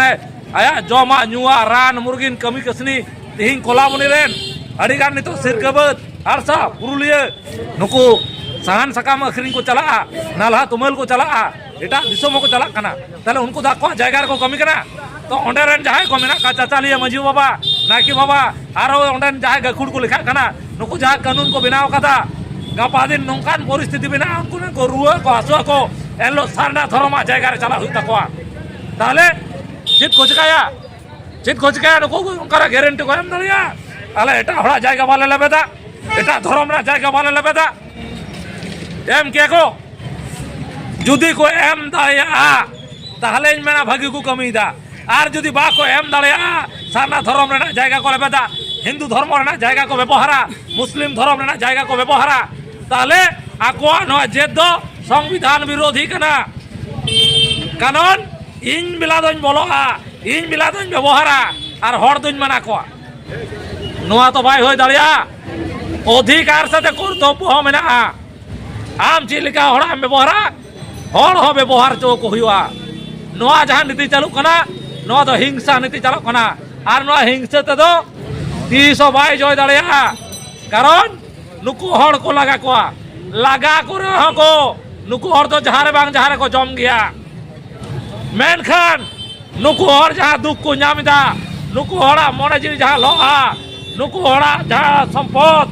ᱟᱭᱟᱜ ᱡᱚᱢᱟᱜ ᱧᱩᱣᱟᱜ, ᱨᱟᱱ ᱢᱩᱨᱜᱤᱱ, ᱠᱟᱹᱢᱤ ᱠᱟᱹᱥᱱᱤ, ᱛᱤᱦᱤᱧ ᱠᱚᱞᱟᱵᱚᱱᱤ ᱨᱮᱱ ᱟᱹᱰᱤᱜᱟᱱ ᱱᱤᱛᱚᱜ ᱥᱤᱨᱠᱟᱹᱵᱟᱹᱫ, ᱦᱟᱨᱥᱟ, ᱯᱩᱨᱩᱞᱤᱭᱟᱹ, ᱱᱩᱠᱩ ᱥᱟᱦᱟᱱ ᱥᱟᱠᱟᱢ ᱟᱹᱠᱷᱨᱤᱧ ᱠᱚ ᱪᱟᱞᱟᱜᱼᱟ, ᱱᱟᱞᱦᱟ ᱛᱩᱢᱟᱹᱞ ᱠᱚ ᱪᱟᱞᱟᱜᱼᱟ, ᱮᱴᱟᱜ ᱫᱤᱥᱚᱢ ᱦᱚᱸᱠᱚ ᱪᱟᱞᱟᱜ ᱠᱟᱱᱟ᱾ ᱛᱟᱦᱞᱮ ᱩᱱᱠᱩ ᱫᱚ ᱟᱠᱚᱣᱟᱜ ᱡᱟᱭᱜᱟ ᱨᱮᱠᱚ ᱠᱟᱹᱢᱤ ᱠᱟᱱᱟ᱾ ᱛᱚ ᱚᱸᱰᱮ ᱨᱮᱱ ᱡᱟᱦᱟᱸᱭ ᱠᱚ ᱢᱮᱱᱟᱜ ᱠᱚᱣᱟ, ᱪᱟᱪᱟᱞᱤᱭᱟᱹ ᱢᱟᱹᱡᱷᱤ ᱵᱟᱵᱟ, ᱱᱟᱭᱠᱮ ᱵᱟᱵᱟ, ᱟᱨᱚ ᱚᱸᱰᱮᱱ ᱡᱟᱦᱟᱸᱭ ᱜᱟᱹᱠᱷᱩᱲ ᱠᱚ ᱞᱮᱠᱷᱟᱜ ᱠᱟᱱᱟ, ᱱᱩᱠᱩ ᱡᱟᱦᱟᱸ ᱠᱟᱹᱱᱩᱱ ᱠᱚ ᱵᱮᱱᱟᱣ ᱠᱟᱫᱟ, ᱜᱟᱯᱟ ᱫᱤᱱ ᱱᱚᱝᱠᱟᱱ ᱯᱚᱨᱤᱥᱛᱷᱤᱛᱤ ᱢᱮᱱᱟᱜᱼᱟ, ᱩᱱᱠᱩ ᱠᱚ ᱨᱩᱣᱟᱹ ᱠᱚ ᱦᱟᱹᱥᱩ ᱟᱠᱚ, ᱮᱱᱦᱤᱞᱳᱜ ᱥᱟᱨᱱᱟ ᱫᱷᱚᱨᱚᱢᱟᱜ ᱡᱟᱭᱜᱟ ᱨᱮ ᱪᱟᱞᱟᱜ ᱦᱩᱭᱩᱜ ᱛᱟᱠᱚᱣᱟ᱾ ᱛᱟᱦᱞᱮ ᱪᱮᱫ ᱠᱚ ᱪᱤᱠᱟᱹᱭᱟ? ᱪᱮᱫ ᱠᱚ ᱪᱤᱠᱟᱹᱭᱟ? ᱱᱩᱠᱩ ᱚᱱᱠᱟᱱᱟᱜ ᱜᱮᱨᱮᱱᱴᱤ ᱠᱚ ᱮᱢ ᱫᱟᱲᱮᱭᱟᱜᱼᱟ? ᱟᱞᱮ ᱮᱴᱟᱜ ᱦᱚᱲᱟᱜ ᱡᱟᱭᱜᱟ ᱵᱟᱞᱮ ᱞᱮᱵᱮᱫᱟ, ᱮᱴᱟᱜ ᱫᱷᱚᱨᱚᱢ ᱨᱮᱱᱟᱜ ᱡᱟᱭᱜᱟ ᱵᱟᱞᱮ ᱞᱮᱵᱮᱫᱟ᱾ ᱮᱢ ᱠᱮᱭᱟ ᱠᱚ, ᱡᱩᱫᱤ ᱠᱚ ᱮᱢ ᱫᱟᱲᱮᱭᱟᱜᱼᱟ, ᱛᱟᱦᱞᱮᱧ ᱢᱮᱱᱟ ᱵᱷᱟᱹᱜᱤ ᱠᱚ ᱠᱟᱹᱢᱤᱭᱮᱫᱟ᱾ ᱟᱨ ᱡᱩᱫᱤ ᱵᱟᱠᱚ ᱮᱢ ᱫᱟᱲᱮᱭᱟᱜᱼᱟ, ᱥᱟᱨᱱᱟ ᱫᱷᱚᱨᱚᱢ ᱨᱮᱱᱟᱜ ᱡᱟᱭᱜᱟ ᱠᱚ ᱞᱮᱵᱮᱫᱟ, ᱦᱤᱱᱫᱩ ᱫᱷᱚᱨᱢᱚ ᱨᱮᱱᱟᱜ ᱡᱟᱭᱜᱟ ᱠᱚ ᱵᱮᱵᱚᱦᱟᱨᱟ, ᱢᱩᱥᱞᱤᱢ ᱫᱷᱚᱨᱚᱢ ᱨᱮᱱᱟᱜ ᱡᱟᱭᱜᱟ ᱠᱚ ᱵᱮᱵᱚᱦᱟᱨᱟ, ᱛᱟᱦᱞᱮ ᱟᱠᱚᱣᱟᱜ ᱱᱚᱣᱟ ᱡᱮᱫ ᱫᱚ ᱥᱚᱝᱵᱤᱫᱷᱟᱱ ᱵᱤᱨᱳᱫᱷᱤ ᱠᱟᱱᱟ᱾ ᱠᱟᱨᱚᱱ ᱤᱧ ᱵᱮᱞᱟ ᱫᱚᱧ ᱵᱚᱞᱚᱜᱼᱟ, ᱤᱧ ᱵᱮᱞᱟ ᱫᱚᱧ ᱵᱮᱵᱚᱦᱟᱨᱟ, ᱟᱨ ᱦᱚᱲ ᱫᱚᱧ ᱢᱟᱱᱟ ᱠᱚᱣᱟ᱾ ᱱᱚᱣᱟ ᱛᱚ ᱵᱟᱭ ᱦᱩᱭ ᱫᱟᱲᱮᱭᱟᱜᱼᱟ᱾ ᱚᱫᱷᱤᱠᱟᱨ ᱥᱟᱛᱮ ᱠᱚᱨᱛᱚᱵᱵᱚ ᱦᱚᱸ ᱢᱮᱱᱟᱜᱼᱟ᱾ ᱟᱢ ᱪᱮᱫ ᱞᱮᱠᱟ ᱦᱚᱲᱟᱜ ᱮᱢ ᱵᱮᱵᱚᱦᱟᱨᱟ, ᱦᱚᱲ ᱦᱚᱸ ᱵᱮᱵᱚᱦᱟᱨ ᱦᱚᱪᱚ ᱠᱚ ᱦᱩᱭᱩᱜᱼᱟ᱾ ᱱᱚᱣᱟ ᱡᱟᱦᱟᱸ ᱱᱤᱛᱤ ᱪᱟᱹᱞᱩᱜ ᱠᱟᱱᱟ, ᱱᱚᱣᱟ ᱫᱚ ᱦᱤᱝᱥᱟ ᱱᱤᱛᱤ ᱪᱟᱞᱟᱜ ᱠᱟᱱᱟ, ᱟᱨ ᱱᱚᱣᱟ ᱦᱤᱝᱥᱟᱹ ᱛᱮᱫᱚ ᱛᱤᱥ ᱦᱚᱸ ᱵᱟᱭ ᱡᱚᱭ ᱫᱟᱲᱮᱭᱟᱜᱼᱟ᱾ ᱠᱟᱨᱚᱱ ᱱᱩᱠᱩ ᱦᱚᱲ ᱠᱚ ᱞᱟᱜᱟ ᱠᱚᱣᱟ, ᱞᱟᱜᱟ ᱠᱚ ᱨᱮᱦᱚᱸ ᱠᱚ ᱱᱩᱠᱩ ᱦᱚᱲ ᱫᱚ ᱡᱟᱦᱟᱸ ᱨᱮ ᱵᱟᱝ ᱡᱟᱦᱟᱸ ᱨᱮᱠᱚ ᱡᱚᱢ ᱜᱮᱭᱟ᱾ ᱢᱮᱱᱠᱷᱟᱱ ᱱᱩᱠᱩ ᱦᱚᱲ ᱡᱟᱦᱟᱸ ᱫᱩᱠ ᱠᱚ ᱧᱟᱢ ᱮᱫᱟ, ᱱᱩᱠᱩ ᱦᱚᱲᱟᱜ ᱢᱚᱱᱮ ᱡᱤᱣᱤ ᱡᱟᱦᱟᱸ ᱞᱚᱜᱼᱟ, ᱱᱩᱠᱩ ᱦᱚᱲᱟᱜ ᱡᱟᱦᱟᱸ ᱥᱚᱢᱯᱚᱫ,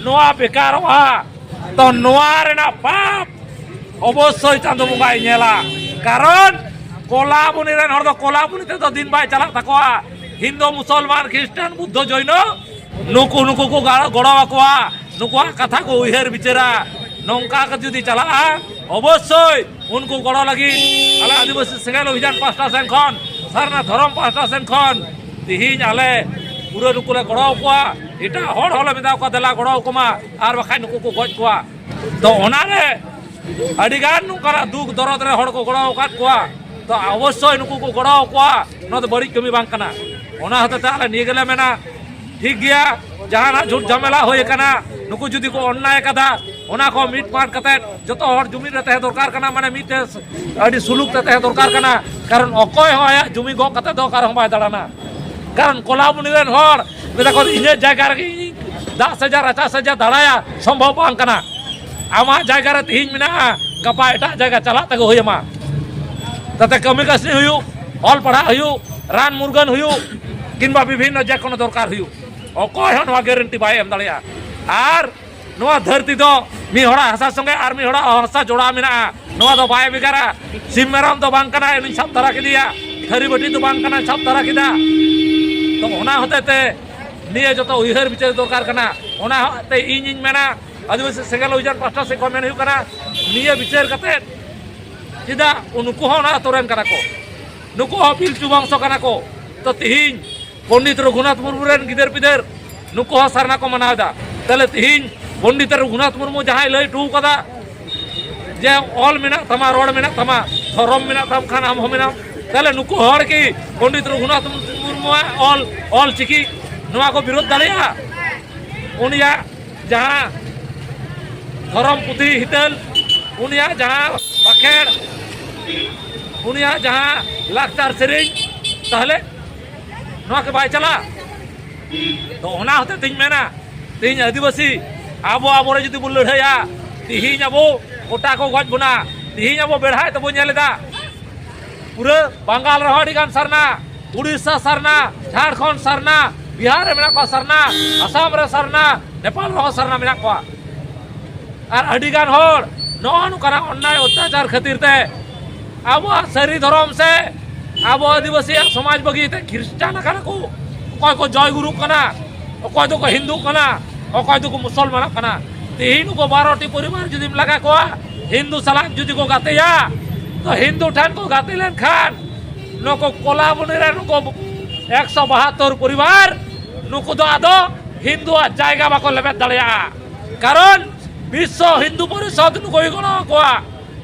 ᱱᱚᱣᱟ ᱵᱮᱠᱟᱨᱚᱜᱼᱟ, ᱛᱚ ᱱᱚᱣᱟ ᱨᱮᱱᱟᱜ ᱯᱟᱯ ᱚᱵᱚᱥᱥᱳᱭ ᱪᱟᱸᱫᱚ ᱵᱚᱸᱜᱟᱭ ᱧᱮᱞᱟ᱾ ᱠᱟᱨᱚᱱ ᱠᱚᱞᱟᱵᱚᱱᱤ ᱨᱮᱱ ᱦᱚᱲ ᱫᱚ ᱠᱚᱞᱟᱵᱚᱱᱤ ᱛᱮᱫᱚ ᱫᱤᱱ ᱵᱟᱭ ᱪᱟᱞᱟᱜ ᱛᱟᱠᱚᱣᱟ᱾ ᱦᱤᱱᱫᱩ, ᱢᱩᱥᱚᱞᱢᱟᱱ, ᱠᱷᱨᱤᱥᱴᱟᱱ, ᱵᱩᱫᱽᱫᱷᱚ, ᱡᱚᱭᱱᱚ, ᱱᱩᱠᱩ ᱱᱩᱠᱩ ᱠᱚ ᱜᱟᱲ- ᱜᱚᱲᱚ ᱟᱠᱚᱣᱟ, ᱱᱩᱠᱩᱣᱟᱜ ᱠᱟᱛᱷᱟ ᱠᱚ ᱩᱭᱦᱟᱹᱨ ᱵᱤᱪᱟᱹᱨᱟ᱾ ᱱᱚᱝᱠᱟ ᱠᱚ ᱡᱩᱫᱤ ᱪᱟᱞᱟᱜᱼᱟ, ᱚᱵᱚᱥᱥᱳᱭ ᱩᱱᱠᱩ ᱜᱚᱲᱚ ᱞᱟᱹᱜᱤᱫ ᱟᱞᱮ ᱟᱹᱫᱤᱵᱟᱹᱥᱤ ᱥᱮᱸᱜᱮᱞ ᱚᱵᱷᱤᱡᱟᱱ ᱯᱟᱦᱴᱟ ᱥᱮᱱ ᱠᱷᱚᱱ, ᱥᱟᱨᱱᱟ ᱫᱷᱚᱨᱚᱢ ᱯᱟᱦᱴᱟ ᱥᱮᱱ ᱠᱷᱚᱱ ᱛᱤᱦᱤᱧ ᱟᱞᱮ ᱯᱩᱨᱟᱹ ᱱᱩᱠᱩ ᱞᱮ ᱜᱚᱲᱚ ᱟᱠᱚᱣᱟ᱾ ᱮᱴᱟᱜ ᱦᱚᱲ ᱦᱚᱸᱞᱮ ᱢᱮᱛᱟ ᱠᱚᱣᱟ, ᱫᱮᱞᱟ ᱜᱚᱲᱚ ᱟᱠᱚ ᱢᱟ, ᱟᱨ ᱵᱟᱠᱷᱟᱡ ᱱᱩᱠᱩ ᱠᱚ ᱜᱚᱡ ᱠᱚᱣᱟ᱾ ᱛᱚ ᱚᱱᱟᱨᱮ ᱟᱹᱰᱤᱜᱟᱱ ᱱᱚᱝᱠᱟᱱᱟᱜ ᱫᱩᱠ ᱫᱚᱨᱚᱫ ᱨᱮ ᱦᱚᱲ ᱠᱚ ᱜᱚᱲᱚ ᱟᱠᱟᱫ ᱠᱚᱣᱟ᱾ ᱛᱚ ᱚᱵᱚᱥᱥᱳᱭ ᱱᱩᱠᱩ ᱠᱚ ᱜᱚᱲᱚ ᱟᱠᱚᱣᱟ, ᱱᱚᱣᱟ ᱫᱚ ᱵᱟᱹᱲᱤᱡ ᱠᱟᱹᱢᱤ ᱵᱟᱝ ᱠᱟᱱᱟ᱾ ᱚᱱᱟ ᱦᱚᱛᱮ ᱛᱮ ᱟᱞᱮ ᱱᱤᱭᱟᱹ ᱜᱮᱞᱮ ᱢᱮᱱᱟ, ᱴᱷᱤᱠ ᱜᱮᱭᱟ, ᱡᱟᱦᱟᱱᱟᱜ ᱡᱷᱩᱴ ᱡᱷᱟᱢᱮᱞᱟ ᱦᱩᱭ ᱟᱠᱟᱱᱟ, ᱱᱩᱠᱩ ᱡᱩᱫᱤ ᱠᱚ ᱚᱱᱱᱟᱭ ᱟᱠᱟᱫᱟ, ᱚᱱᱟ ᱠᱚ ᱢᱤᱫ ᱯᱟᱴ ᱠᱟᱛᱮ ᱡᱚᱛᱚ ᱦᱚᱲ ᱡᱩᱢᱤᱫ ᱨᱮ ᱛᱟᱦᱮᱸ ᱫᱚᱨᱠᱟᱨ ᱠᱟᱱᱟ, ᱢᱟᱱᱮ ᱢᱤᱫᱴᱮᱱ ᱟᱹᱰᱤ ᱥᱩᱞᱩᱠ ᱛᱮ ᱛᱟᱦᱮᱸ ᱫᱚᱨᱠᱟᱨ ᱠᱟᱱᱟ᱾ ᱠᱟᱨᱚᱱ ᱚᱠᱚᱭ ᱦᱚᱸ ᱟᱭᱟᱜ ᱡᱩᱢᱤ ᱜᱚᱜ ᱠᱟᱛᱮ ᱫᱚ ᱚᱠᱟ ᱨᱮᱦᱚᱸ ᱵᱟᱭ ᱫᱟᱬᱟᱱᱟ᱾ ᱠᱟᱨᱚᱱ ᱠᱚᱞᱟᱵᱚᱱᱤ ᱨᱮᱱ ᱦᱚᱲ ᱢᱮᱛᱟ ᱠᱚ, ᱤᱧᱟᱹᱜ ᱡᱟᱭᱜᱟ ᱨᱮᱜᱮ ᱤᱧ ᱫᱟᱜ ᱥᱮᱡᱟ ᱨᱟᱪᱟ ᱥᱮᱡᱟ ᱫᱟᱬᱟᱭᱟ, ᱥᱚᱢᱵᱷᱚᱵ ᱵᱟᱝ ᱠᱟᱱᱟ᱾ ᱟᱢᱟᱜ ᱡᱟᱭᱜᱟ ᱨᱮ ᱛᱤᱦᱤᱧ ᱢᱮᱱᱟᱜᱼᱟ, ᱜᱟᱯᱟ ᱮᱴᱟᱜ ᱡᱟᱭᱜᱟ ᱪᱟᱞᱟᱜ ᱛᱮᱜᱮ ᱦᱩᱭ ᱟᱢᱟ᱾ ᱛᱟᱛᱮ ᱠᱟᱹᱢᱤ ᱠᱟᱹᱥᱱᱤ ᱦᱩᱭᱩᱜ, ᱚᱞ ᱯᱟᱲᱦᱟᱜ ᱦᱩᱭᱩᱜ, ᱨᱟᱱ ᱢᱩᱨᱜᱟᱹᱱ ᱦᱩᱭᱩᱜ, ᱠᱤᱝᱵᱟ ᱵᱤᱵᱷᱤᱱᱱᱚ ᱡᱮᱠᱳᱱᱳ ᱫᱚᱨᱠᱟᱨ ᱦᱩᱭᱩᱜ, ᱚᱠᱚᱭ ᱦᱚᱸ ᱱᱚᱣᱟ ᱜᱮᱨᱮᱱᱴᱤ ᱵᱟᱭ ᱮᱢ ᱫᱟᱲᱮᱭᱟᱜᱼᱟ᱾ ᱟᱨ ᱱᱚᱣᱟ ᱫᱷᱟᱹᱨᱛᱤ ᱫᱚ ᱢᱤᱫ ᱦᱚᱲᱟᱜ ᱦᱟᱥᱟ ᱥᱚᱸᱜᱮ ᱟᱨ ᱢᱤᱫ ᱦᱚᱲᱟᱜ ᱦᱟᱥᱟ ᱡᱚᱲᱟᱣ ᱢᱮᱱᱟᱜᱼᱟ᱾ ᱱᱚᱣᱟ ᱫᱚ ᱵᱟᱭ ᱵᱷᱮᱜᱟᱨᱟ᱾ ᱥᱤᱢ ᱢᱮᱨᱚᱢ ᱫᱚ ᱵᱟᱝ ᱠᱟᱱᱟ, ᱩᱱᱤᱧ ᱥᱟᱵ ᱛᱟᱨᱟ ᱠᱮᱫᱮᱭᱟ᱾ ᱛᱷᱟᱹᱨᱤ ᱵᱟᱹᱴᱤ ᱫᱚ ᱵᱟᱝ ᱠᱟᱱᱟ, ᱥᱟᱵ ᱛᱟᱨᱟ ᱠᱮᱫᱟ᱾ ᱛᱚ ᱚᱱᱟ ᱦᱚᱛᱮ ᱛᱮ ᱱᱤᱭᱟᱹ ᱡᱚᱛᱚ ᱩᱭᱦᱟᱹᱨ ᱵᱤᱪᱟᱹᱨ ᱫᱚᱨᱠᱟᱨ ᱠᱟᱱᱟ᱾ ᱚᱱᱟ ᱦᱚᱛᱮ ᱤᱧᱤᱧ ᱢᱮᱱᱟ, ᱟᱹᱫᱤᱵᱟᱹᱥᱤ ᱥᱮᱸᱜᱮᱞ ᱚᱵᱷᱤᱡᱟᱱ ᱯᱟᱦᱴᱟ ᱥᱮᱫ ᱠᱷᱚᱱ ᱢᱮᱱ ᱦᱩᱭᱩᱜ ᱠᱟᱱᱟ, ᱱᱤᱭᱟᱹ ᱵᱤᱪᱟᱹᱨ ᱠᱟᱛᱮ ᱪᱮᱫᱟᱜ ᱱᱩᱠᱩ ᱦᱚᱸ ᱚᱱᱟ ᱟᱛᱳ ᱨᱮᱱ ᱠᱟᱱᱟ ᱠᱚ, ᱱᱩᱠᱩ ᱦᱚᱸ ᱯᱤᱞᱪᱩ ᱵᱚᱝᱥᱚ ᱠᱟᱱᱟ ᱠᱚ᱾ ᱛᱚ ᱛᱤᱦᱤᱧ ᱯᱚᱱᱰᱤᱛ ᱨᱚᱜᱷᱩᱱᱟᱛᱷ ᱢᱩᱨᱢᱩ ᱨᱮᱱ ᱜᱤᱫᱟᱹᱨ ᱯᱤᱫᱟᱹᱨ ᱱᱩᱠᱩ ᱦᱚᱸ ᱥᱟᱨᱱᱟ ᱠᱚ ᱢᱟᱱᱟᱣ ᱮᱫᱟ᱾ ᱛᱟᱦᱞᱮ ᱛᱤᱦᱤᱧ ᱯᱚᱱᱰᱤᱛ ᱨᱚᱜᱷᱩᱱᱟᱛᱷ ᱢᱩᱨᱢᱩ ᱡᱟᱦᱟᱸᱭ ᱞᱟᱹᱭ ᱦᱚᱴᱚ ᱠᱟᱫᱟ ᱡᱮ ᱚᱞ ᱢᱮᱱᱟᱜ ᱛᱟᱢᱟ, ᱨᱚᱲ ᱢᱮᱱᱟᱜ ᱛᱟᱢᱟ, ᱫᱷᱚᱨᱚᱢ ᱢᱮᱱᱟᱜ ᱛᱟᱢ ᱠᱷᱟᱱ ᱟᱢ ᱦᱚᱸ ᱢᱮᱱᱟᱢ, ᱛᱟᱦᱞᱮ ᱱᱩᱠᱩ ᱦᱚᱲ ᱠᱤ ᱯᱚᱱᱰᱤᱛ ᱨᱚᱜᱷᱩᱱᱟᱛᱷ ᱢᱩᱨᱢᱩᱣᱟᱜ ᱚᱞ, ᱚᱞ ᱪᱤᱠᱤ ᱱᱚᱣᱟ ᱠᱚ ᱵᱤᱨᱳᱫᱷ ᱫᱟᱲᱮᱭᱟᱜᱼᱟ? ᱩᱱᱤᱭᱟᱜ ᱡᱟᱦᱟᱸ ᱫᱷᱚᱨᱚᱢ ᱯᱩᱛᱷᱤ ᱦᱤᱛᱟᱹᱞ, ᱩᱱᱤᱭᱟᱜ ᱡᱟᱦᱟᱸ ᱵᱟᱠᱷᱮᱲ, ᱩᱱᱤᱭᱟᱜ ᱡᱟᱦᱟᱸ ᱞᱟᱠᱪᱟᱨ ᱥᱮᱨᱮᱧ, ᱛᱟᱦᱞᱮ ᱱᱚᱣᱟ ᱠᱤ ᱵᱟᱭ ᱪᱟᱞᱟᱜᱼᱟ? ᱛᱚ ᱚᱱᱟ ᱦᱚᱛᱮ ᱛᱤᱧ ᱢᱮᱱᱟ, ᱛᱮᱦᱤᱧ ᱟᱹᱫᱤᱵᱟᱹᱥᱤ ᱟᱵᱚ ᱟᱵᱚᱨᱮ ᱡᱩᱫᱤ ᱵᱚᱱ ᱞᱟᱹᱲᱦᱟᱹᱭᱟ, ᱛᱮᱦᱤᱧ ᱟᱵᱚ ᱜᱚᱴᱟ ᱠᱚ ᱜᱚᱡ ᱵᱚᱱᱟ, ᱛᱮᱦᱤᱧ ᱟᱵᱚ ᱵᱮᱲᱦᱟᱭ ᱛᱮᱵᱚᱱ ᱧᱮᱞ ᱮᱫᱟ᱾ ᱯᱩᱨᱟᱹ ᱵᱟᱝᱜᱟᱞ ᱨᱮᱦᱚᱸ ᱟᱹᱰᱤ ᱜᱟᱱ ᱥᱟᱨᱱᱟ, ᱩᱲᱤᱥᱥᱟ ᱥᱟᱨᱱᱟ, ᱡᱷᱟᱲᱠᱷᱚᱸᱰ ᱥᱟᱨᱱᱟ, ᱵᱤᱦᱟᱨ ᱨᱮ ᱢᱮᱱᱟᱜ ᱠᱚᱣᱟ ᱥᱟᱨᱱᱟ, ᱟᱥᱟᱢ ᱨᱮ ᱥᱟᱨᱱᱟ, ᱱᱮᱯᱟᱞ ᱨᱮᱦᱚᱸ ᱥᱟᱨᱱᱟ ᱢᱮᱱᱟᱜ ᱠᱚᱣᱟ᱾ ᱟᱨ ᱟᱹᱰᱤ ᱜᱟᱱ ᱦᱚᱲ ᱱᱚᱜᱼᱚ ᱱᱚᱝᱠᱟᱱᱟᱜ ᱚᱱᱱᱟᱭ ᱚᱛᱛᱟᱪᱟᱨ ᱠᱷᱟᱹᱛᱤᱨ ᱛᱮ ᱟᱵᱚᱣᱟᱜ ᱥᱟᱹᱨᱤ ᱫᱷᱚᱨᱚᱢ ᱥᱮ ᱟᱵᱚ ᱟᱹᱫᱤᱵᱟᱹᱥᱤᱭᱟᱜ ᱥᱚᱢᱟᱡᱽ ᱵᱟᱹᱜᱤ ᱠᱟᱛᱮ ᱠᱷᱨᱤᱥᱴᱟᱱ ᱟᱠᱟᱱᱟ ᱠᱚ᱾ ᱚᱠᱚᱭ ᱠᱚ ᱡᱚᱭ ᱜᱩᱨᱩᱜ ᱠᱟᱱᱟ, ᱚᱠᱚᱭ ᱫᱚᱠᱚ ᱦᱤᱱᱫᱩᱜ ᱠᱟᱱᱟ, ᱚᱠᱚᱭ ᱫᱚᱠᱚ ᱢᱩᱥᱚᱞᱢᱟᱱᱚᱜ ᱠᱟᱱᱟ᱾ ᱛᱤᱦᱤᱧ ᱱᱩᱠᱩ ᱵᱟᱨᱚ ᱴᱤ ᱯᱚᱨᱤᱵᱟᱨ ᱡᱩᱫᱤᱢ ᱞᱟᱜᱟ ᱠᱚᱣᱟ, ᱦᱤᱱᱫᱩ ᱥᱟᱞᱟᱜ ᱡᱩᱫᱤ ᱠᱚ ᱜᱟᱛᱮᱭᱟ, ᱛᱚ ᱦᱤᱱᱫᱩ ᱴᱷᱮᱱ ᱠᱚ ᱜᱟᱛᱮ ᱞᱮᱱᱠᱷᱟᱱ ᱱᱩᱠᱩ ᱠᱚᱞᱟᱵᱚᱱᱤ ᱨᱮ ᱱᱩᱠᱩ ᱮᱠᱥᱚ ᱵᱟᱦᱟᱛᱛᱳᱨ ᱯᱚᱨᱤᱵᱟᱨ, ᱱᱩᱠᱩ ᱫᱚ ᱟᱫᱚ ᱦᱤᱱᱫᱩᱣᱟᱜ ᱡᱟᱭᱜᱟ ᱵᱟᱠᱚ ᱞᱮᱵᱮᱫ ᱫᱟᱲᱮᱭᱟᱜᱼᱟ᱾ ᱠᱟᱨᱚᱱ ᱵᱤᱥᱥᱚ ᱦᱤᱱᱫᱩ ᱯᱚᱨᱤᱥᱚᱫᱽ ᱱᱩᱠᱩᱭ ᱜᱚᱲᱚ ᱟᱠᱚᱣᱟ᱾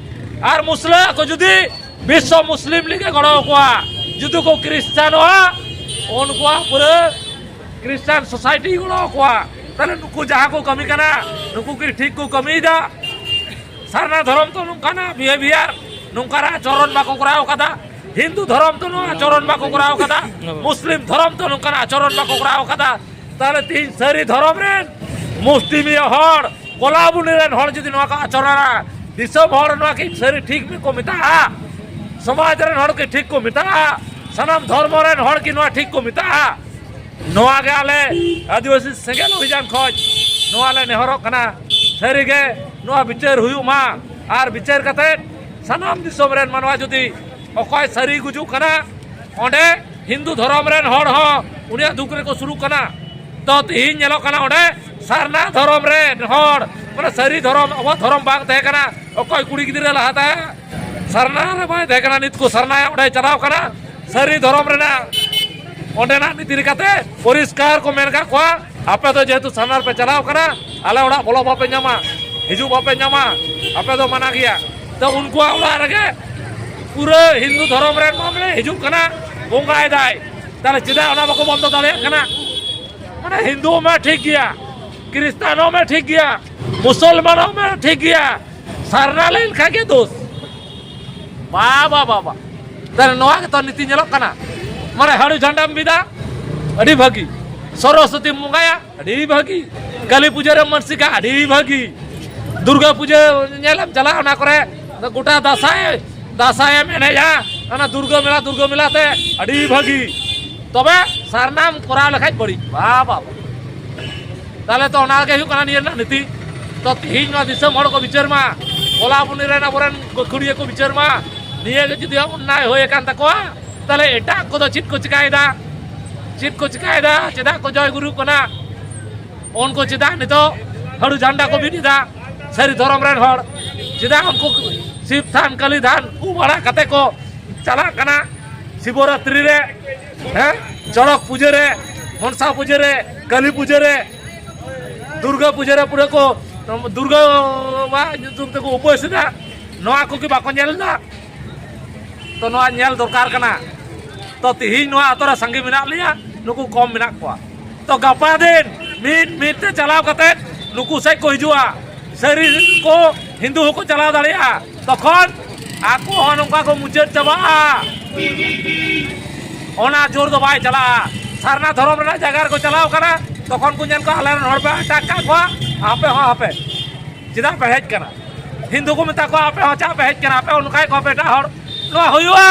ᱟᱨ ᱢᱩᱥᱞᱟᱹ ᱠᱚ ᱡᱩᱫᱤ ᱵᱤᱥᱥᱚ ᱢᱩᱥᱞᱤᱢ ᱞᱤᱜᱽ ᱮ ᱜᱚᱲᱚ ᱟᱠᱚᱣᱟ, ᱡᱩᱫᱤ ᱠᱚ ᱠᱨᱤᱥᱪᱟᱱᱚᱜᱼᱟ, ᱩᱱᱠᱩᱣᱟᱜ ᱯᱩᱨᱟᱹ ᱠᱨᱤᱥᱪᱟᱱ ᱥᱳᱥᱟᱭᱴᱤ ᱜᱚᱲᱚ ᱟᱠᱚᱣᱟ᱾ ᱛᱟᱦᱞᱮ ᱱᱩᱠᱩ ᱡᱟᱦᱟᱸ ᱠᱚ ᱠᱟᱹᱢᱤ ᱠᱟᱱᱟ, ᱱᱩᱠᱩ ᱠᱤ ᱴᱷᱤᱠ ᱠᱚ ᱠᱟᱹᱢᱤᱭᱮᱫᱟ? ᱥᱟᱨᱱᱟ ᱫᱷᱚᱨᱚᱢ ᱛᱚ ᱱᱚᱝᱠᱟᱱᱟᱜ ᱵᱤᱦᱮᱵᱤᱭᱟᱨ, ᱱᱚᱝᱠᱟᱱᱟᱜ ᱟᱪᱚᱨᱚᱱ ᱵᱟᱠᱚ ᱠᱚᱨᱟᱣ ᱠᱟᱫᱟ᱾ ᱦᱤᱱᱫᱩ ᱫᱷᱚᱨᱚᱢ ᱛᱚ ᱱᱚᱣᱟ ᱟᱪᱚᱨᱚᱱ ᱵᱟᱠᱚ ᱠᱚᱨᱟᱣ ᱠᱟᱫᱟ᱾ ᱢᱩᱥᱞᱤᱢ ᱫᱷᱚᱨᱚᱢ ᱛᱚ ᱱᱚᱝᱠᱟᱱᱟᱜ ᱟᱪᱚᱨᱚᱱ ᱵᱟᱠᱚ ᱠᱚᱨᱟᱣ ᱠᱟᱫᱟ᱾ ᱛᱟᱦᱞᱮ ᱛᱤᱦᱤᱧ ᱥᱟᱹᱨᱤ ᱫᱷᱚᱨᱚᱢ ᱨᱮᱱ ᱢᱩᱥᱞᱤᱢᱤᱭᱟᱹ ᱦᱚᱲ, ᱠᱚᱞᱟᱵᱚᱱᱤ ᱨᱮᱱ ᱦᱚᱲ ᱡᱩᱫᱤ ᱱᱚᱣᱟ ᱠᱚ ᱟᱪᱚᱨᱚᱱᱟ, ᱫᱤᱥᱚᱢ ᱦᱚᱲ ᱱᱚᱣᱟ ᱠᱤ ᱥᱟᱹᱨᱤ ᱴᱷᱤᱠ ᱠᱚ ᱢᱮᱛᱟᱜᱼᱟ? ᱥᱚᱢᱟᱡᱽ ᱨᱮᱱ ᱦᱚᱲ ᱠᱤ ᱴᱷᱤᱠ ᱠᱚ ᱢᱮᱛᱟᱜᱼᱟ? ᱥᱟᱱᱟᱢ ᱫᱷᱚᱨᱢᱚ ᱨᱮᱱ ᱦᱚᱲ ᱠᱤ ᱱᱚᱣᱟ ᱴᱷᱤᱠ ᱠᱚ ᱢᱮᱛᱟᱜᱼᱟ? ᱱᱚᱣᱟ ᱜᱮ ᱟᱞᱮ ᱟᱹᱫᱤᱵᱟᱹᱥᱤ ᱥᱮᱸᱜᱮᱞ ᱚᱵᱷᱤᱡᱟᱱ ᱠᱷᱚᱡ ᱱᱚᱣᱟ ᱞᱮ ᱱᱮᱦᱚᱨᱚᱜ ᱠᱟᱱᱟ, ᱥᱟᱹᱨᱤᱜᱮ ᱱᱚᱣᱟ ᱵᱤᱪᱟᱹᱨ ᱦᱩᱭᱩᱜ ᱢᱟ᱾ ᱟᱨ ᱵᱤᱪᱟᱹᱨ ᱠᱟᱛᱮ ᱥᱟᱱᱟᱢ ᱫᱤᱥᱚᱢ ᱨᱮᱱ ᱢᱟᱱᱣᱟ ᱡᱩᱫᱤ ᱚᱠᱚᱭ ᱥᱟᱹᱨᱤ ᱜᱩᱡᱩᱜ ᱠᱟᱱᱟ, ᱚᱸᱰᱮ ᱦᱤᱱᱫᱩ ᱫᱷᱚᱨᱚᱢ ᱨᱮᱱ ᱦᱚᱲ ᱦᱚᱸ ᱩᱱᱤᱭᱟᱜ ᱫᱩᱠ ᱨᱮᱠᱚ ᱥᱩᱨᱩᱜ ᱠᱟᱱᱟ᱾ ᱛᱚ ᱛᱤᱦᱤᱧ ᱧᱮᱞᱚᱜ ᱠᱟᱱᱟ ᱚᱸᱰᱮ ᱥᱟᱨᱱᱟ ᱫᱷᱚᱨᱚᱢ ᱨᱮᱱ ᱦᱚᱲ, ᱢᱟᱱᱮ ᱥᱟᱹᱨᱤ ᱫᱷᱚᱨᱚᱢ, ᱟᱵᱚᱣᱟᱜ ᱫᱷᱚᱨᱚᱢ ᱵᱟᱝ ᱛᱟᱦᱮᱸ ᱠᱟᱱᱟ᱾ ᱚᱠᱚᱭ ᱠᱩᱲᱤ ᱜᱤᱫᱽᱨᱟᱹ ᱞᱟᱦᱟ ᱛᱟᱦᱮᱸ ᱥᱟᱨᱱᱟ ᱨᱮ ᱵᱟᱭ ᱛᱟᱦᱮᱸ ᱠᱟᱱᱟ, ᱱᱤᱛ ᱠᱚ ᱥᱟᱨᱱᱟᱭᱟ, ᱚᱸᱰᱮ ᱪᱟᱞᱟᱣ ᱠᱟᱱᱟ᱾ ᱥᱟᱹᱨᱤ ᱫᱷᱚᱨᱚᱢ ᱨᱮᱱᱟᱜ ᱚᱸᱰᱮᱱᱟᱜ ᱱᱤᱛᱤ ᱞᱮᱠᱟᱛᱮ ᱯᱚᱨᱤᱥᱠᱟᱨ ᱠᱚ ᱢᱮᱱ ᱠᱟᱜ ᱠᱚᱣᱟ, ᱟᱯᱮ ᱫᱚ ᱡᱮᱦᱮᱛᱩ ᱥᱟᱨᱱᱟ ᱨᱮᱯᱮ ᱪᱟᱞᱟᱣ ᱠᱟᱱᱟ, ᱟᱞᱮ ᱚᱲᱟᱜ ᱵᱚᱞᱚ ᱵᱟᱯᱮ ᱧᱟᱢᱟ, ᱦᱤᱡᱩᱜ ᱵᱟᱯᱮ ᱧᱟᱢᱟ, ᱟᱯᱮ ᱫᱚ ᱢᱟᱱᱟ ᱜᱮᱭᱟ᱾ ᱛᱚ ᱩᱱᱠᱩᱣᱟᱜ ᱚᱲᱟᱜ ᱨᱮᱜᱮ ᱯᱩᱨᱟᱹ ᱦᱤᱱᱫᱩ ᱫᱷᱚᱨᱚᱢ ᱨᱮᱱ ᱢᱟᱢᱞᱮ ᱦᱤᱡᱩᱜ ᱠᱟᱱᱟ, ᱵᱚᱸᱜᱟᱭ ᱫᱟᱭ᱾ ᱛᱟᱦᱞᱮ ᱪᱮᱫᱟᱜ ᱚᱱᱟ ᱵᱟᱠᱚ ᱵᱚᱱᱫᱚ ᱫᱟᱲᱮᱭᱟᱜ ᱠᱟᱱᱟ? ᱢᱟᱱᱮ ᱦᱤᱱᱫᱩ ᱢᱟ ᱴᱷᱤᱠ ᱜᱮᱭᱟ, ᱠᱨᱤᱥᱴᱟᱱ ᱦᱚᱸ ᱢᱟ ᱴᱷᱤᱠ ᱜᱮᱭᱟ, ᱢᱩᱥᱚᱞᱢᱟᱱ ᱦᱚᱸ ᱢᱟ ᱴᱷᱤᱠ ᱜᱮᱭᱟ, ᱥᱟᱨᱱᱟ ᱞᱮᱱᱠᱷᱟᱱ ᱜᱮ ᱫᱳᱥ᱾ ᱵᱟ, ᱵᱟ, ᱵᱟ, ᱵᱟ᱾ ᱛᱟᱦᱞᱮ ᱱᱚᱣᱟ ᱜᱮᱛᱚ ᱱᱤᱛᱤ ᱧᱮᱞᱚᱜ ᱠᱟᱱᱟ᱾ ᱢᱟᱱᱮ ᱦᱟᱹᱲᱩ ᱡᱷᱟᱱᱰᱟᱢ ᱵᱤᱫᱟ, ᱟᱹᱰᱤ ᱵᱷᱟᱹᱜᱤ᱾ ᱥᱚᱨᱚᱥᱚᱛᱤᱢ ᱵᱚᱸᱜᱟᱭᱟ, ᱟᱹᱰᱤ ᱵᱷᱟᱹᱜᱤ᱾ ᱠᱟᱹᱞᱤ ᱯᱩᱡᱟᱹ ᱨᱮᱢ ᱢᱟᱹᱱᱥᱤᱠᱟ, ᱟᱹᱰᱤ ᱵᱷᱟᱹᱜᱤ᱾ ᱫᱩᱨᱜᱟ ᱯᱩᱡᱟᱹ ᱧᱮᱞᱮᱢ ᱪᱟᱞᱟᱜᱼᱟ, ᱚᱱᱟ ᱠᱚᱨᱮ ᱜᱚᱴᱟ ᱫᱟᱸᱥᱟᱭ, ᱫᱟᱸᱥᱟᱭᱮᱢ ᱮᱱᱮᱡᱼᱟ, ᱚᱱᱟ ᱫᱩᱨᱜᱟᱹ ᱢᱮᱞᱟ, ᱫᱩᱨᱜᱟᱹ ᱢᱮᱞᱟ ᱛᱮ ᱟᱹᱰᱤ ᱵᱷᱟᱹᱜᱤ᱾ ᱛᱚᱵᱮ ᱥᱟᱨᱱᱟᱢ ᱠᱚᱨᱟᱣ ᱞᱮᱠᱷᱟᱡ ᱵᱟᱹᱲᱤᱡ᱾ ᱵᱟ, ᱵᱟ, ᱵᱟ᱾ ᱛᱟᱦᱞᱮ ᱛᱚ ᱚᱱᱟ ᱜᱮ ᱦᱩᱭᱩᱜ ᱠᱟᱱᱟ ᱱᱤᱭᱟᱹ ᱨᱮᱱᱟᱜ ᱱᱤᱛᱤ᱾ ᱛᱚ ᱛᱤᱦᱤᱧ ᱱᱚᱣᱟ ᱫᱤᱥᱚᱢ ᱦᱚᱲ ᱠᱚ ᱵᱤᱪᱟᱹᱨ ᱢᱟ, ᱠᱚᱞᱟᱵᱚᱱᱤ ᱨᱮᱱ ᱟᱵᱚᱨᱮᱱ ᱜᱟᱹᱠᱷᱩᱲᱤᱭᱟᱹ ᱠᱚ ᱵᱤᱪᱟᱹᱨ ᱢᱟ, ᱱᱤᱭᱟᱹ ᱜᱮ ᱡᱩᱫᱤ ᱚᱱᱱᱟᱭ ᱦᱩᱭ ᱟᱠᱟᱱ ᱛᱟᱠᱚᱣᱟ, ᱛᱟᱦᱞᱮ ᱮᱴᱟᱜ ᱠᱚᱫᱚ ᱪᱮᱫ ᱠᱚ ᱪᱤᱠᱟᱭᱮᱫᱟ? ᱪᱮᱫ ᱠᱚ ᱪᱤᱠᱟᱭᱮᱫᱟ? ᱪᱮᱫᱟᱜ ᱠᱚ ᱡᱚᱭ ᱜᱩᱨᱩᱜ ᱠᱟᱱᱟ? ᱩᱱᱠᱩ ᱪᱮᱫᱟᱜ ᱱᱤᱛᱚᱜ ᱦᱟᱹᱲᱩ ᱡᱷᱟᱱᱰᱟ ᱠᱚ ᱵᱤᱫ ᱮᱫᱟ? ᱥᱟᱹᱨᱤ ᱫᱷᱚᱨᱚᱢ ᱨᱮᱱ ᱦᱚᱲ ᱪᱮᱫᱟᱜ ᱩᱱᱠᱩ ᱥᱤᱵ ᱛᱷᱟᱱ, ᱠᱟᱹᱞᱤ ᱛᱷᱟᱱ ᱩᱵ ᱵᱟᱲᱟ ᱠᱟᱛᱮ ᱠᱚ ᱪᱟᱞᱟᱜ ᱠᱟᱱᱟ? ᱥᱤᱵᱚᱨᱟᱛᱨᱤ ᱨᱮ, ᱦᱮᱸ, ᱪᱚᱲᱚᱠ ᱯᱩᱡᱟᱹ ᱨᱮ, ᱢᱚᱱᱥᱟ ᱯᱩᱡᱟᱹ ᱨᱮ, ᱠᱟᱹᱞᱤ ᱯᱩᱡᱟᱹ ᱨᱮ, ᱫᱩᱨᱜᱟᱹ ᱯᱩᱡᱟᱹ ᱨᱮ ᱯᱩᱨᱟᱹ ᱠᱚ ᱫᱩᱨᱜᱟᱹᱣᱟᱜ ᱧᱩᱛᱩᱢ ᱛᱮᱠᱚ ᱩᱯᱟᱹᱥ ᱮᱫᱟ᱾ ᱱᱚᱣᱟ ᱠᱚᱜᱮ ᱵᱟᱠᱚ ᱧᱮᱞ ᱮᱫᱟ? ᱛᱚ ᱱᱚᱣᱟ ᱧᱮᱞ ᱫᱚᱨᱠᱟᱨ ᱠᱟᱱᱟ᱾ ᱛᱚ ᱛᱤᱦᱤᱧ ᱱᱚᱣᱟ ᱟᱛᱳ ᱨᱮ ᱥᱟᱸᱜᱮ ᱢᱮᱱᱟᱜ ᱞᱮᱭᱟ, ᱱᱩᱠᱩ ᱠᱚᱢ ᱢᱮᱱᱟᱜ ᱠᱚᱣᱟ᱾ ᱛᱚ ᱜᱟᱯᱟ ᱫᱤᱱ ᱢᱤᱫ ᱢᱤᱫ ᱛᱮ ᱪᱟᱞᱟᱣ ᱠᱟᱛᱮ ᱱᱩᱠᱩ ᱥᱮᱫ ᱠᱚ ᱦᱤᱡᱩᱜᱼᱟ᱾ ᱥᱟᱹᱨᱤ ᱠᱚ ᱦᱤᱱᱫᱩ ᱦᱚᱸᱠᱚ ᱪᱟᱞᱟᱣ ᱫᱟᱲᱮᱭᱟᱜᱼᱟ, ᱛᱚᱠᱷᱚᱱ ᱟᱠᱚ ᱦᱚᱸ ᱱᱚᱝᱠᱟ ᱠᱚ ᱢᱩᱪᱟᱹᱫ ᱪᱟᱵᱟᱜᱼᱟ᱾ ᱚᱱᱟ ᱡᱳᱨ ᱫᱚ ᱵᱟᱭ ᱪᱟᱞᱟᱜᱼᱟ᱾ ᱥᱟᱨᱱᱟ ᱫᱷᱚᱨᱚᱢ ᱨᱮᱱᱟᱜ ᱡᱟᱭᱜᱟ ᱨᱮᱠᱚ ᱪᱟᱞᱟᱣ ᱠᱟᱱᱟ, ᱛᱚᱠᱷᱚᱱ ᱠᱚ ᱧᱮᱞ ᱠᱚᱣᱟ ᱟᱞᱮ ᱨᱮᱱ ᱦᱚᱲ ᱯᱮ ᱟᱴᱟᱠ ᱠᱟᱜ ᱠᱚᱣᱟ, ᱟᱯᱮ ᱦᱚᱸ ᱟᱯᱮ ᱪᱮᱫᱟᱜ ᱯᱮ ᱦᱮᱡ ᱠᱟᱱᱟ? ᱦᱤᱱᱫᱩ ᱠᱚ ᱢᱮᱛᱟ ᱠᱚᱣᱟ, ᱟᱯᱮ ᱦᱚᱸ ᱪᱟᱜ ᱯᱮ ᱦᱮᱡ ᱠᱟᱱᱟ, ᱟᱯᱮ ᱚᱱᱠᱟᱭᱮᱫ ᱠᱚᱣᱟ ᱯᱮ ᱮᱴᱟᱜ ᱦᱚᱲ᱾ ᱱᱚᱣᱟ ᱦᱩᱭᱩᱜᱼᱟ,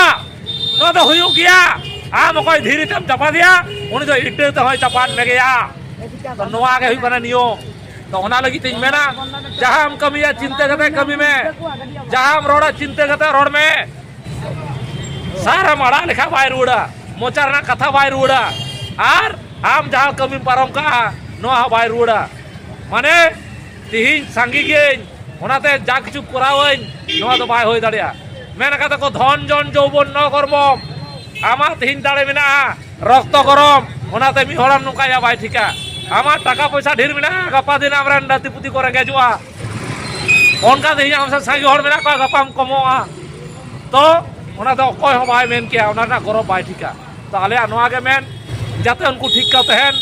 ᱱᱚᱣᱟ ᱫᱚ ᱦᱩᱭᱩᱜ ᱜᱮᱭᱟ᱾ ᱟᱢ ᱚᱠᱚᱭ ᱫᱷᱤᱨᱤ ᱛᱮᱢ ᱪᱟᱯᱟᱫᱮᱭᱟ, ᱩᱱᱤ ᱫᱚ ᱤᱴᱟᱹ ᱛᱮᱦᱚᱸᱭ ᱪᱟᱯᱟᱫ ᱢᱮᱜᱮᱭᱟ᱾ ᱛᱚ ᱱᱚᱣᱟ ᱜᱮ ᱦᱩᱭᱩᱜ ᱠᱟᱱᱟ ᱱᱤᱭᱚᱢ᱾ ᱛᱚ ᱚᱱᱟ ᱞᱟᱹᱜᱤᱫ ᱛᱤᱧ ᱢᱮᱱᱟ, ᱡᱟᱦᱟᱸᱢ ᱠᱟᱹᱢᱤᱭᱟ ᱪᱤᱱᱛᱟᱹ ᱠᱟᱛᱮ ᱠᱟᱹᱢᱤ ᱢᱮ, ᱡᱟᱦᱟᱸᱢ ᱨᱚᱲᱟ ᱪᱤᱱᱛᱟᱹ ᱠᱟᱛᱮ ᱨᱚᱲ ᱢᱮ᱾ ᱥᱟᱨᱮᱢ ᱟᱲᱟᱜ ᱞᱮᱠᱷᱟᱱ ᱵᱟᱭ ᱨᱩᱣᱟᱹᱲᱟ, ᱢᱚᱪᱟ ᱨᱮᱱᱟᱜ ᱠᱟᱛᱷᱟ ᱵᱟᱭ ᱨᱩᱣᱟᱹᱲᱟ᱾ ᱟᱨ ᱟᱢ ᱡᱟᱦᱟᱸ ᱠᱟᱹᱢᱤᱢ ᱯᱟᱨᱚᱢ ᱠᱟᱜᱼᱟ, ᱱᱚᱣᱟ ᱦᱚᱸ ᱵᱟᱭ ᱨᱩᱣᱟᱹᱲᱟ᱾ ᱢᱟᱱᱮ ᱛᱤᱦᱤᱧ ᱥᱟᱸᱜᱮ ᱜᱤᱭᱟᱹᱧ, ᱚᱱᱟᱛᱮ ᱡᱟᱠ ᱡᱩᱠ ᱠᱚᱨᱟᱣᱟᱹᱧ, ᱱᱚᱣᱟ ᱫᱚ ᱵᱟᱭ ᱦᱩᱭ ᱫᱟᱲᱮᱭᱟᱜᱼᱟ᱾ ᱢᱮᱱ ᱠᱟᱫᱟ ᱠᱚ, "ᱫᱷᱚᱱ ᱡᱚᱱ ᱡᱚᱩᱵᱚᱱ ᱱᱚ ᱠᱚᱨᱢᱚᱢ", ᱟᱢᱟᱜ ᱛᱤᱦᱤᱧ ᱫᱟᱲᱮ ᱢᱮᱱᱟᱜᱼᱟ, ᱨᱚᱠᱛᱚ ᱜᱚᱨᱚᱢ, ᱚᱱᱟᱛᱮ ᱢᱤᱫ ᱦᱚᱲᱮᱢ ᱱᱚᱝᱠᱟᱭᱟ, ᱵᱟᱭ ᱴᱷᱤᱠᱟ᱾ ᱟᱢᱟᱜ ᱴᱟᱠᱟ ᱯᱚᱭᱥᱟ ᱰᱷᱮᱨ ᱢᱮᱱᱟᱜᱼᱟ, ᱜᱟᱯᱟ ᱫᱤᱱ ᱟᱢᱨᱮᱱ ᱱᱟᱹᱛᱤ ᱯᱩᱛᱤ ᱠᱚ ᱨᱮᱸᱜᱮᱡᱚᱜᱼᱟ᱾ ᱚᱱᱠᱟ ᱛᱮᱦᱤᱧ ᱟᱢ ᱥᱟᱶ ᱥᱟᱸᱜᱮ ᱦᱚᱲ ᱢᱮᱱᱟᱜ ᱠᱚᱣᱟ, ᱜᱟᱯᱟᱢ ᱠᱚᱢᱚᱜᱼᱟ᱾ ᱛᱚ ᱚᱱᱟ ᱫᱚ ᱚᱠᱚᱭ ᱦᱚᱸ ᱵᱟᱭ ᱢᱮᱱ ᱠᱮᱭᱟ, ᱚᱱᱟ ᱨᱮᱱᱟᱜ ᱜᱚᱨᱚᱵᱽ ᱵᱟᱭ ᱴᱷᱤᱠᱟ᱾ ᱛᱚ ᱟᱞᱮᱭᱟᱜ ᱱᱚᱣᱟ ᱜᱮ ᱢᱮᱱ, ᱡᱟᱛᱮ ᱩᱱᱠᱩ ᱴᱷᱤᱠ ᱠᱚ ᱛᱟᱦᱮᱱ,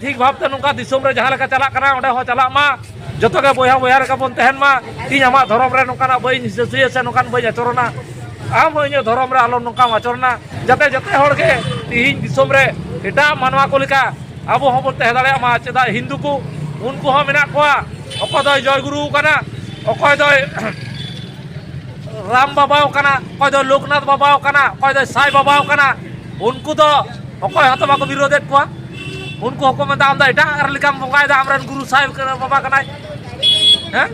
ᱴᱷᱤᱠ ᱵᱷᱟᱵᱽᱛᱮ ᱱᱚᱝᱠᱟ ᱫᱤᱥᱚᱢ ᱨᱮ ᱡᱟᱦᱟᱸ ᱞᱮᱠᱟ ᱪᱟᱞᱟᱜ ᱠᱟᱱᱟ, ᱚᱸᱰᱮ ᱦᱚᱸ ᱪᱟᱞᱟᱜ ᱢᱟ᱾ ᱡᱚᱛᱚ ᱜᱮ ᱵᱚᱭᱦᱟ ᱵᱚᱭᱦᱟ ᱞᱮᱠᱟ ᱵᱚᱱ ᱛᱟᱦᱮᱱ ᱢᱟ᱾ ᱤᱧ ᱟᱢᱟᱜ ᱫᱷᱚᱨᱚᱢ ᱨᱮ ᱱᱚᱝᱠᱟᱱᱟᱜ ᱵᱟᱹᱧ ᱦᱤᱥᱟᱹᱥᱩᱭᱟ ᱥᱮ ᱱᱚᱝᱠᱟᱱ ᱵᱟᱹᱧ ᱟᱪᱚᱨᱚᱱᱟ, ᱟᱢ ᱦᱚᱸ ᱤᱧᱟᱹᱜ ᱫᱷᱚᱨᱚᱢ ᱨᱮ ᱟᱞᱚᱢ ᱱᱚᱝᱠᱟᱢ ᱟᱪᱚᱨᱚᱱᱟ, ᱡᱟᱛᱮ ᱡᱚᱛᱚ ᱦᱚᱲ ᱜᱮ ᱛᱤᱦᱤᱧ ᱫᱤᱥᱚᱢ ᱨᱮ ᱮᱴᱟᱜ ᱢᱟᱱᱣᱟ ᱠᱚ ᱞᱮᱠᱟ ᱟᱵᱚ ᱦᱚᱸᱵᱚᱱ ᱛᱟᱦᱮᱸ ᱫᱟᱲᱮᱭᱟᱜ ᱢᱟ᱾ ᱪᱮᱫᱟᱜ ᱦᱤᱱᱫᱩ ᱠᱚ, ᱩᱱᱠᱩ ᱦᱚᱸ ᱢᱮᱱᱟᱜ ᱠᱚᱣᱟ, ᱚᱠᱚᱭ ᱫᱚᱭ ᱡᱚᱭ ᱜᱩᱨᱩ ᱠᱟᱱᱟ, ᱚᱠᱚᱭ ᱫᱚᱭ ᱨᱟᱢ ᱵᱟᱵᱟᱣ ᱠᱟᱱᱟ, ᱚᱠᱚᱭ ᱫᱚ ᱞᱳᱠᱱᱟᱛᱷ ᱵᱟᱵᱟᱣ ᱠᱟᱱᱟ, ᱚᱠᱚᱭ ᱫᱚ ᱥᱟᱭ ᱵᱟᱵᱟᱣ ᱠᱟᱱᱟ᱾ ᱩᱱᱠᱩ ᱫᱚ ᱚᱠᱚᱭ ᱦᱚᱸᱛᱚ ᱵᱟᱠᱚ ᱵᱤᱨᱳᱫᱮᱫ ᱠᱚᱣᱟ᱾ ᱩᱱᱠᱩ ᱦᱚᱸᱠᱚ ᱢᱮᱱᱫᱟ, "ᱟᱢ ᱫᱚ ᱮᱴᱟᱜ ᱞᱮᱠᱟᱢ ᱵᱚᱸᱜᱟᱭᱮᱫᱟ, ᱟᱢᱨᱮᱱ ᱜᱩᱨᱩ ᱥᱟᱭ ᱵᱟᱵᱟ ᱠᱟᱱᱟᱭ᱾" ᱦᱮᱸ?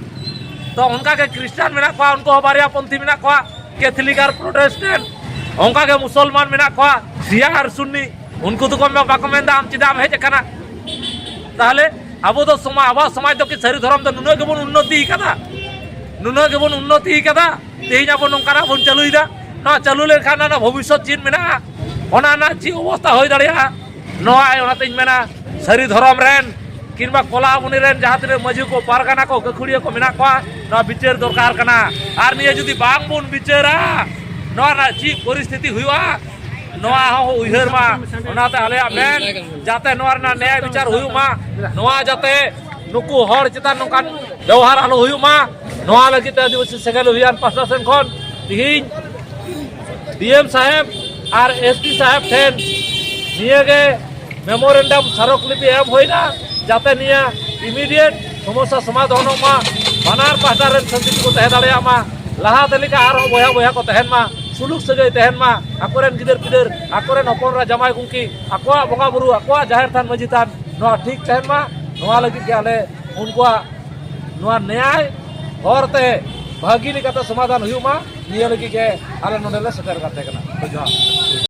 ᱛᱚ ᱚᱱᱠᱟᱜᱮ ᱠᱷᱨᱤᱥᱴᱟᱱ ᱢᱮᱱᱟᱜ ᱠᱚᱣᱟ, ᱩᱱᱠᱩ ᱦᱚᱸ ᱵᱟᱨᱭᱟ ᱯᱚᱱᱛᱷᱤ ᱢᱮᱱᱟᱜ ᱠᱚᱣᱟ᱾ ᱠᱮᱛᱷᱚᱞᱤᱠ ᱟᱨ ᱯᱨᱚᱴᱮᱥᱴᱮᱱᱴ, ᱚᱱᱠᱟ ᱜᱮ ᱢᱩᱥᱚᱞᱢᱟᱱ ᱢᱮᱱᱟᱜ ᱠᱚᱣᱟ, ᱥᱤᱭᱟ ᱟᱨ ᱥᱩᱱᱱᱤ, ᱩᱱᱠᱩ ᱫᱚᱠᱚ ᱢᱮ-, ᱵᱟᱠᱚ ᱢᱮᱱᱫᱟ ᱟᱢ ᱪᱮᱫᱟᱜ ᱮᱢ ᱦᱮᱡ ᱟᱠᱟᱱᱟ? ᱛᱟᱦᱚᱞᱮ ᱟᱵᱚ ᱫᱚ ᱥᱚᱢᱟ-, ᱟᱵᱚᱣᱟᱜ ᱥᱚᱢᱟᱡᱽ ᱫᱚ ᱠᱤ ᱥᱟᱹᱨᱤ ᱫᱷᱚᱨᱚᱢ ᱫᱚ ᱱᱩᱱᱟᱹᱜ ᱜᱮᱵᱚᱱ ᱩᱱᱱᱚᱛᱤ ᱟᱠᱟᱫᱟ? ᱱᱩᱱᱟᱹᱜ ᱜᱮᱵᱚᱱ ᱩᱱᱱᱚᱛᱤ ᱟᱠᱟᱫᱟ? ᱛᱮᱦᱮᱧ ᱟᱵᱚ ᱱᱚᱝᱠᱟᱱᱟᱜ ᱵᱚᱱ ᱪᱟᱹᱞᱩᱭᱮᱫᱟ, ᱱᱚᱣᱟ ᱪᱟᱹᱞᱩ ᱞᱮᱱᱠᱷᱟᱱ ᱚᱱᱟ ᱨᱮᱱᱟᱜ ᱵᱷᱚᱵᱤᱥᱥᱚᱛ ᱪᱮᱫ ᱢᱮᱱᱟᱜᱼᱟ? ᱚᱱᱟ ᱨᱮᱱᱟᱜ ᱪᱮᱫ ᱚᱵᱚᱥᱛᱟ ᱦᱩᱭ ᱫᱟᱲᱮᱭᱟᱜᱼᱟ? ᱱᱚᱣᱟ ᱚᱱᱟᱛᱤᱧ ᱢᱮᱱᱟ, ᱥᱟᱹᱨᱤ ᱫᱷᱚᱨᱚᱢ ᱨᱮᱱ ᱠᱤᱝᱵᱟ ᱠᱚᱞᱟᱵᱚᱱᱤ ᱨᱮᱱ ᱡᱟᱦᱟᱸ ᱛᱤᱱᱟᱹᱜ ᱢᱟᱹᱡᱷᱤ ᱠᱚ, ᱯᱟᱨᱜᱟᱱᱟ ᱠᱚ, ᱜᱟᱹᱠᱷᱩᱲᱤᱭᱟᱹ ᱠᱚ ᱢᱮᱱᱟᱜ ᱠᱚᱣᱟ, ᱱᱚᱣᱟ ᱵᱤᱪᱟᱹᱨ ᱫᱚᱨᱠᱟᱨ ᱠᱟᱱᱟ᱾ ᱟᱨ ᱱᱤᱭᱟᱹ ᱡᱩᱫᱤ ᱵᱟᱝ ᱵᱚᱱ ᱵᱤᱪᱟᱹᱨᱟ, ᱱᱚᱣᱟ ᱨᱮᱱᱟᱜ ᱪᱮᱫ ᱯᱚᱨᱤᱥᱛᱷᱤᱛᱤ ᱦᱩᱭᱩᱜᱼᱟ, ᱱᱚᱣᱟ ᱦᱚᱸ ᱩᱭᱦᱟᱹᱨ ᱢᱟ᱾ ᱚᱱᱟᱛᱮ ᱟᱞᱮᱭᱟᱜ ᱢᱮᱱ, ᱡᱟᱛᱮ ᱱᱚᱣᱟ ᱨᱮᱱᱟᱜ ᱱᱮᱭᱟᱭ ᱵᱤᱪᱟᱨ ᱦᱩᱭᱩᱜ ᱢᱟ, ᱱᱚᱣᱟ ᱡᱟᱛᱮ ᱱᱩᱠᱩ ᱦᱚᱲ ᱪᱮᱛᱟᱱ ᱱᱚᱝᱠᱟᱱ ᱵᱮᱣᱦᱟᱨ ᱟᱞᱚ ᱦᱩᱭᱩᱜ ᱢᱟ, ᱱᱚᱣᱟ ᱞᱟᱹᱜᱤᱫ ᱛᱮ ᱟᱹᱫᱤᱵᱟᱹᱥᱤ ᱥᱮᱸᱜᱮᱞ ᱚᱵᱷᱤᱭᱟᱱ ᱯᱟᱦᱴᱟ ᱥᱮᱱ ᱠᱷᱚᱱ ᱛᱤᱦᱤᱧ ᱰᱤ ᱮᱢ ᱥᱟᱦᱮᱵᱽ ᱟᱨ ᱮᱥ ᱯᱤ ᱥᱟᱦᱮᱵᱽ ᱴᱷᱮᱱ ᱱᱤᱭᱟᱹᱜᱮ ᱢᱮᱢᱳᱨᱮᱱᱰᱟᱢ ᱥᱟᱨᱚᱠ ᱞᱤᱯᱤ ᱮᱢ ᱦᱩᱭᱱᱟ, ᱡᱟᱛᱮ ᱱᱤᱭᱟᱹ ᱤᱢᱤᱰᱤᱭᱮᱴ ᱥᱚᱢᱚᱥᱥᱟ ᱥᱚᱢᱟᱫᱷᱟᱱᱚᱜ ᱢᱟ, ᱵᱟᱱᱟᱨ ᱯᱟᱦᱴᱟ ᱨᱮᱱ ᱥᱟᱱᱛᱤ ᱛᱮᱠᱚ ᱛᱟᱦᱮᱸ ᱫᱟᱲᱮᱭᱟᱜ ᱢᱟ, ᱞᱟᱦᱟᱛᱮ ᱞᱮᱠᱟ ᱟᱨᱦᱚᱸ ᱵᱚᱭᱦᱟ ᱵᱚᱭᱦᱟ ᱠᱚ ᱛᱟᱦᱮᱱ ᱢᱟ, ᱥᱩᱞᱩᱠ ᱥᱟᱹᱜᱟᱹᱭ ᱛᱟᱦᱮᱱ ᱢᱟ, ᱟᱠᱚᱨᱮᱱ ᱜᱤᱫᱟᱹᱨ ᱯᱤᱫᱟᱹᱨ, ᱟᱠᱚᱨᱮᱱ ᱦᱚᱯᱚᱱ ᱮᱨᱟ ᱡᱟᱶᱟᱭ ᱜᱚᱢᱠᱮ, ᱟᱠᱚᱣᱟᱜ ᱵᱚᱸᱜᱟ ᱵᱩᱨᱩ, ᱟᱠᱚᱣᱟᱜ ᱡᱟᱦᱮᱨ ᱛᱷᱟᱱ ᱢᱟᱹᱡᱷᱤ ᱛᱷᱟᱱ, ᱱᱚᱣᱟ ᱴᱷᱤᱠ ᱛᱟᱦᱮᱱ ᱢᱟ, ᱱᱚᱣᱟ ᱞᱟᱹᱜᱤᱫ ᱜᱮ ᱟᱞᱮ ᱩᱱᱠᱩᱣᱟᱜ ᱱᱚᱣᱟ ᱱᱮᱭᱟᱭ ᱦᱚᱨ ᱛᱮ ᱵᱷᱟᱹᱜᱤ ᱞᱮᱠᱟᱛᱮ ᱥᱚᱢᱟᱫᱷᱟᱱ ᱦᱩᱭᱩᱜ ᱢᱟ, ᱱᱤᱭᱟᱹ ᱞᱟᱹᱜᱤᱫ ᱜᱮ ᱟᱞᱮ ᱱᱚᱰᱮ ᱞᱮ ᱥᱮᱴᱮᱨ ᱟᱠᱟᱫ ᱛᱟᱦᱮᱸ ᱠᱟᱱᱟ᱾ ᱡᱚᱦᱟᱨ᱾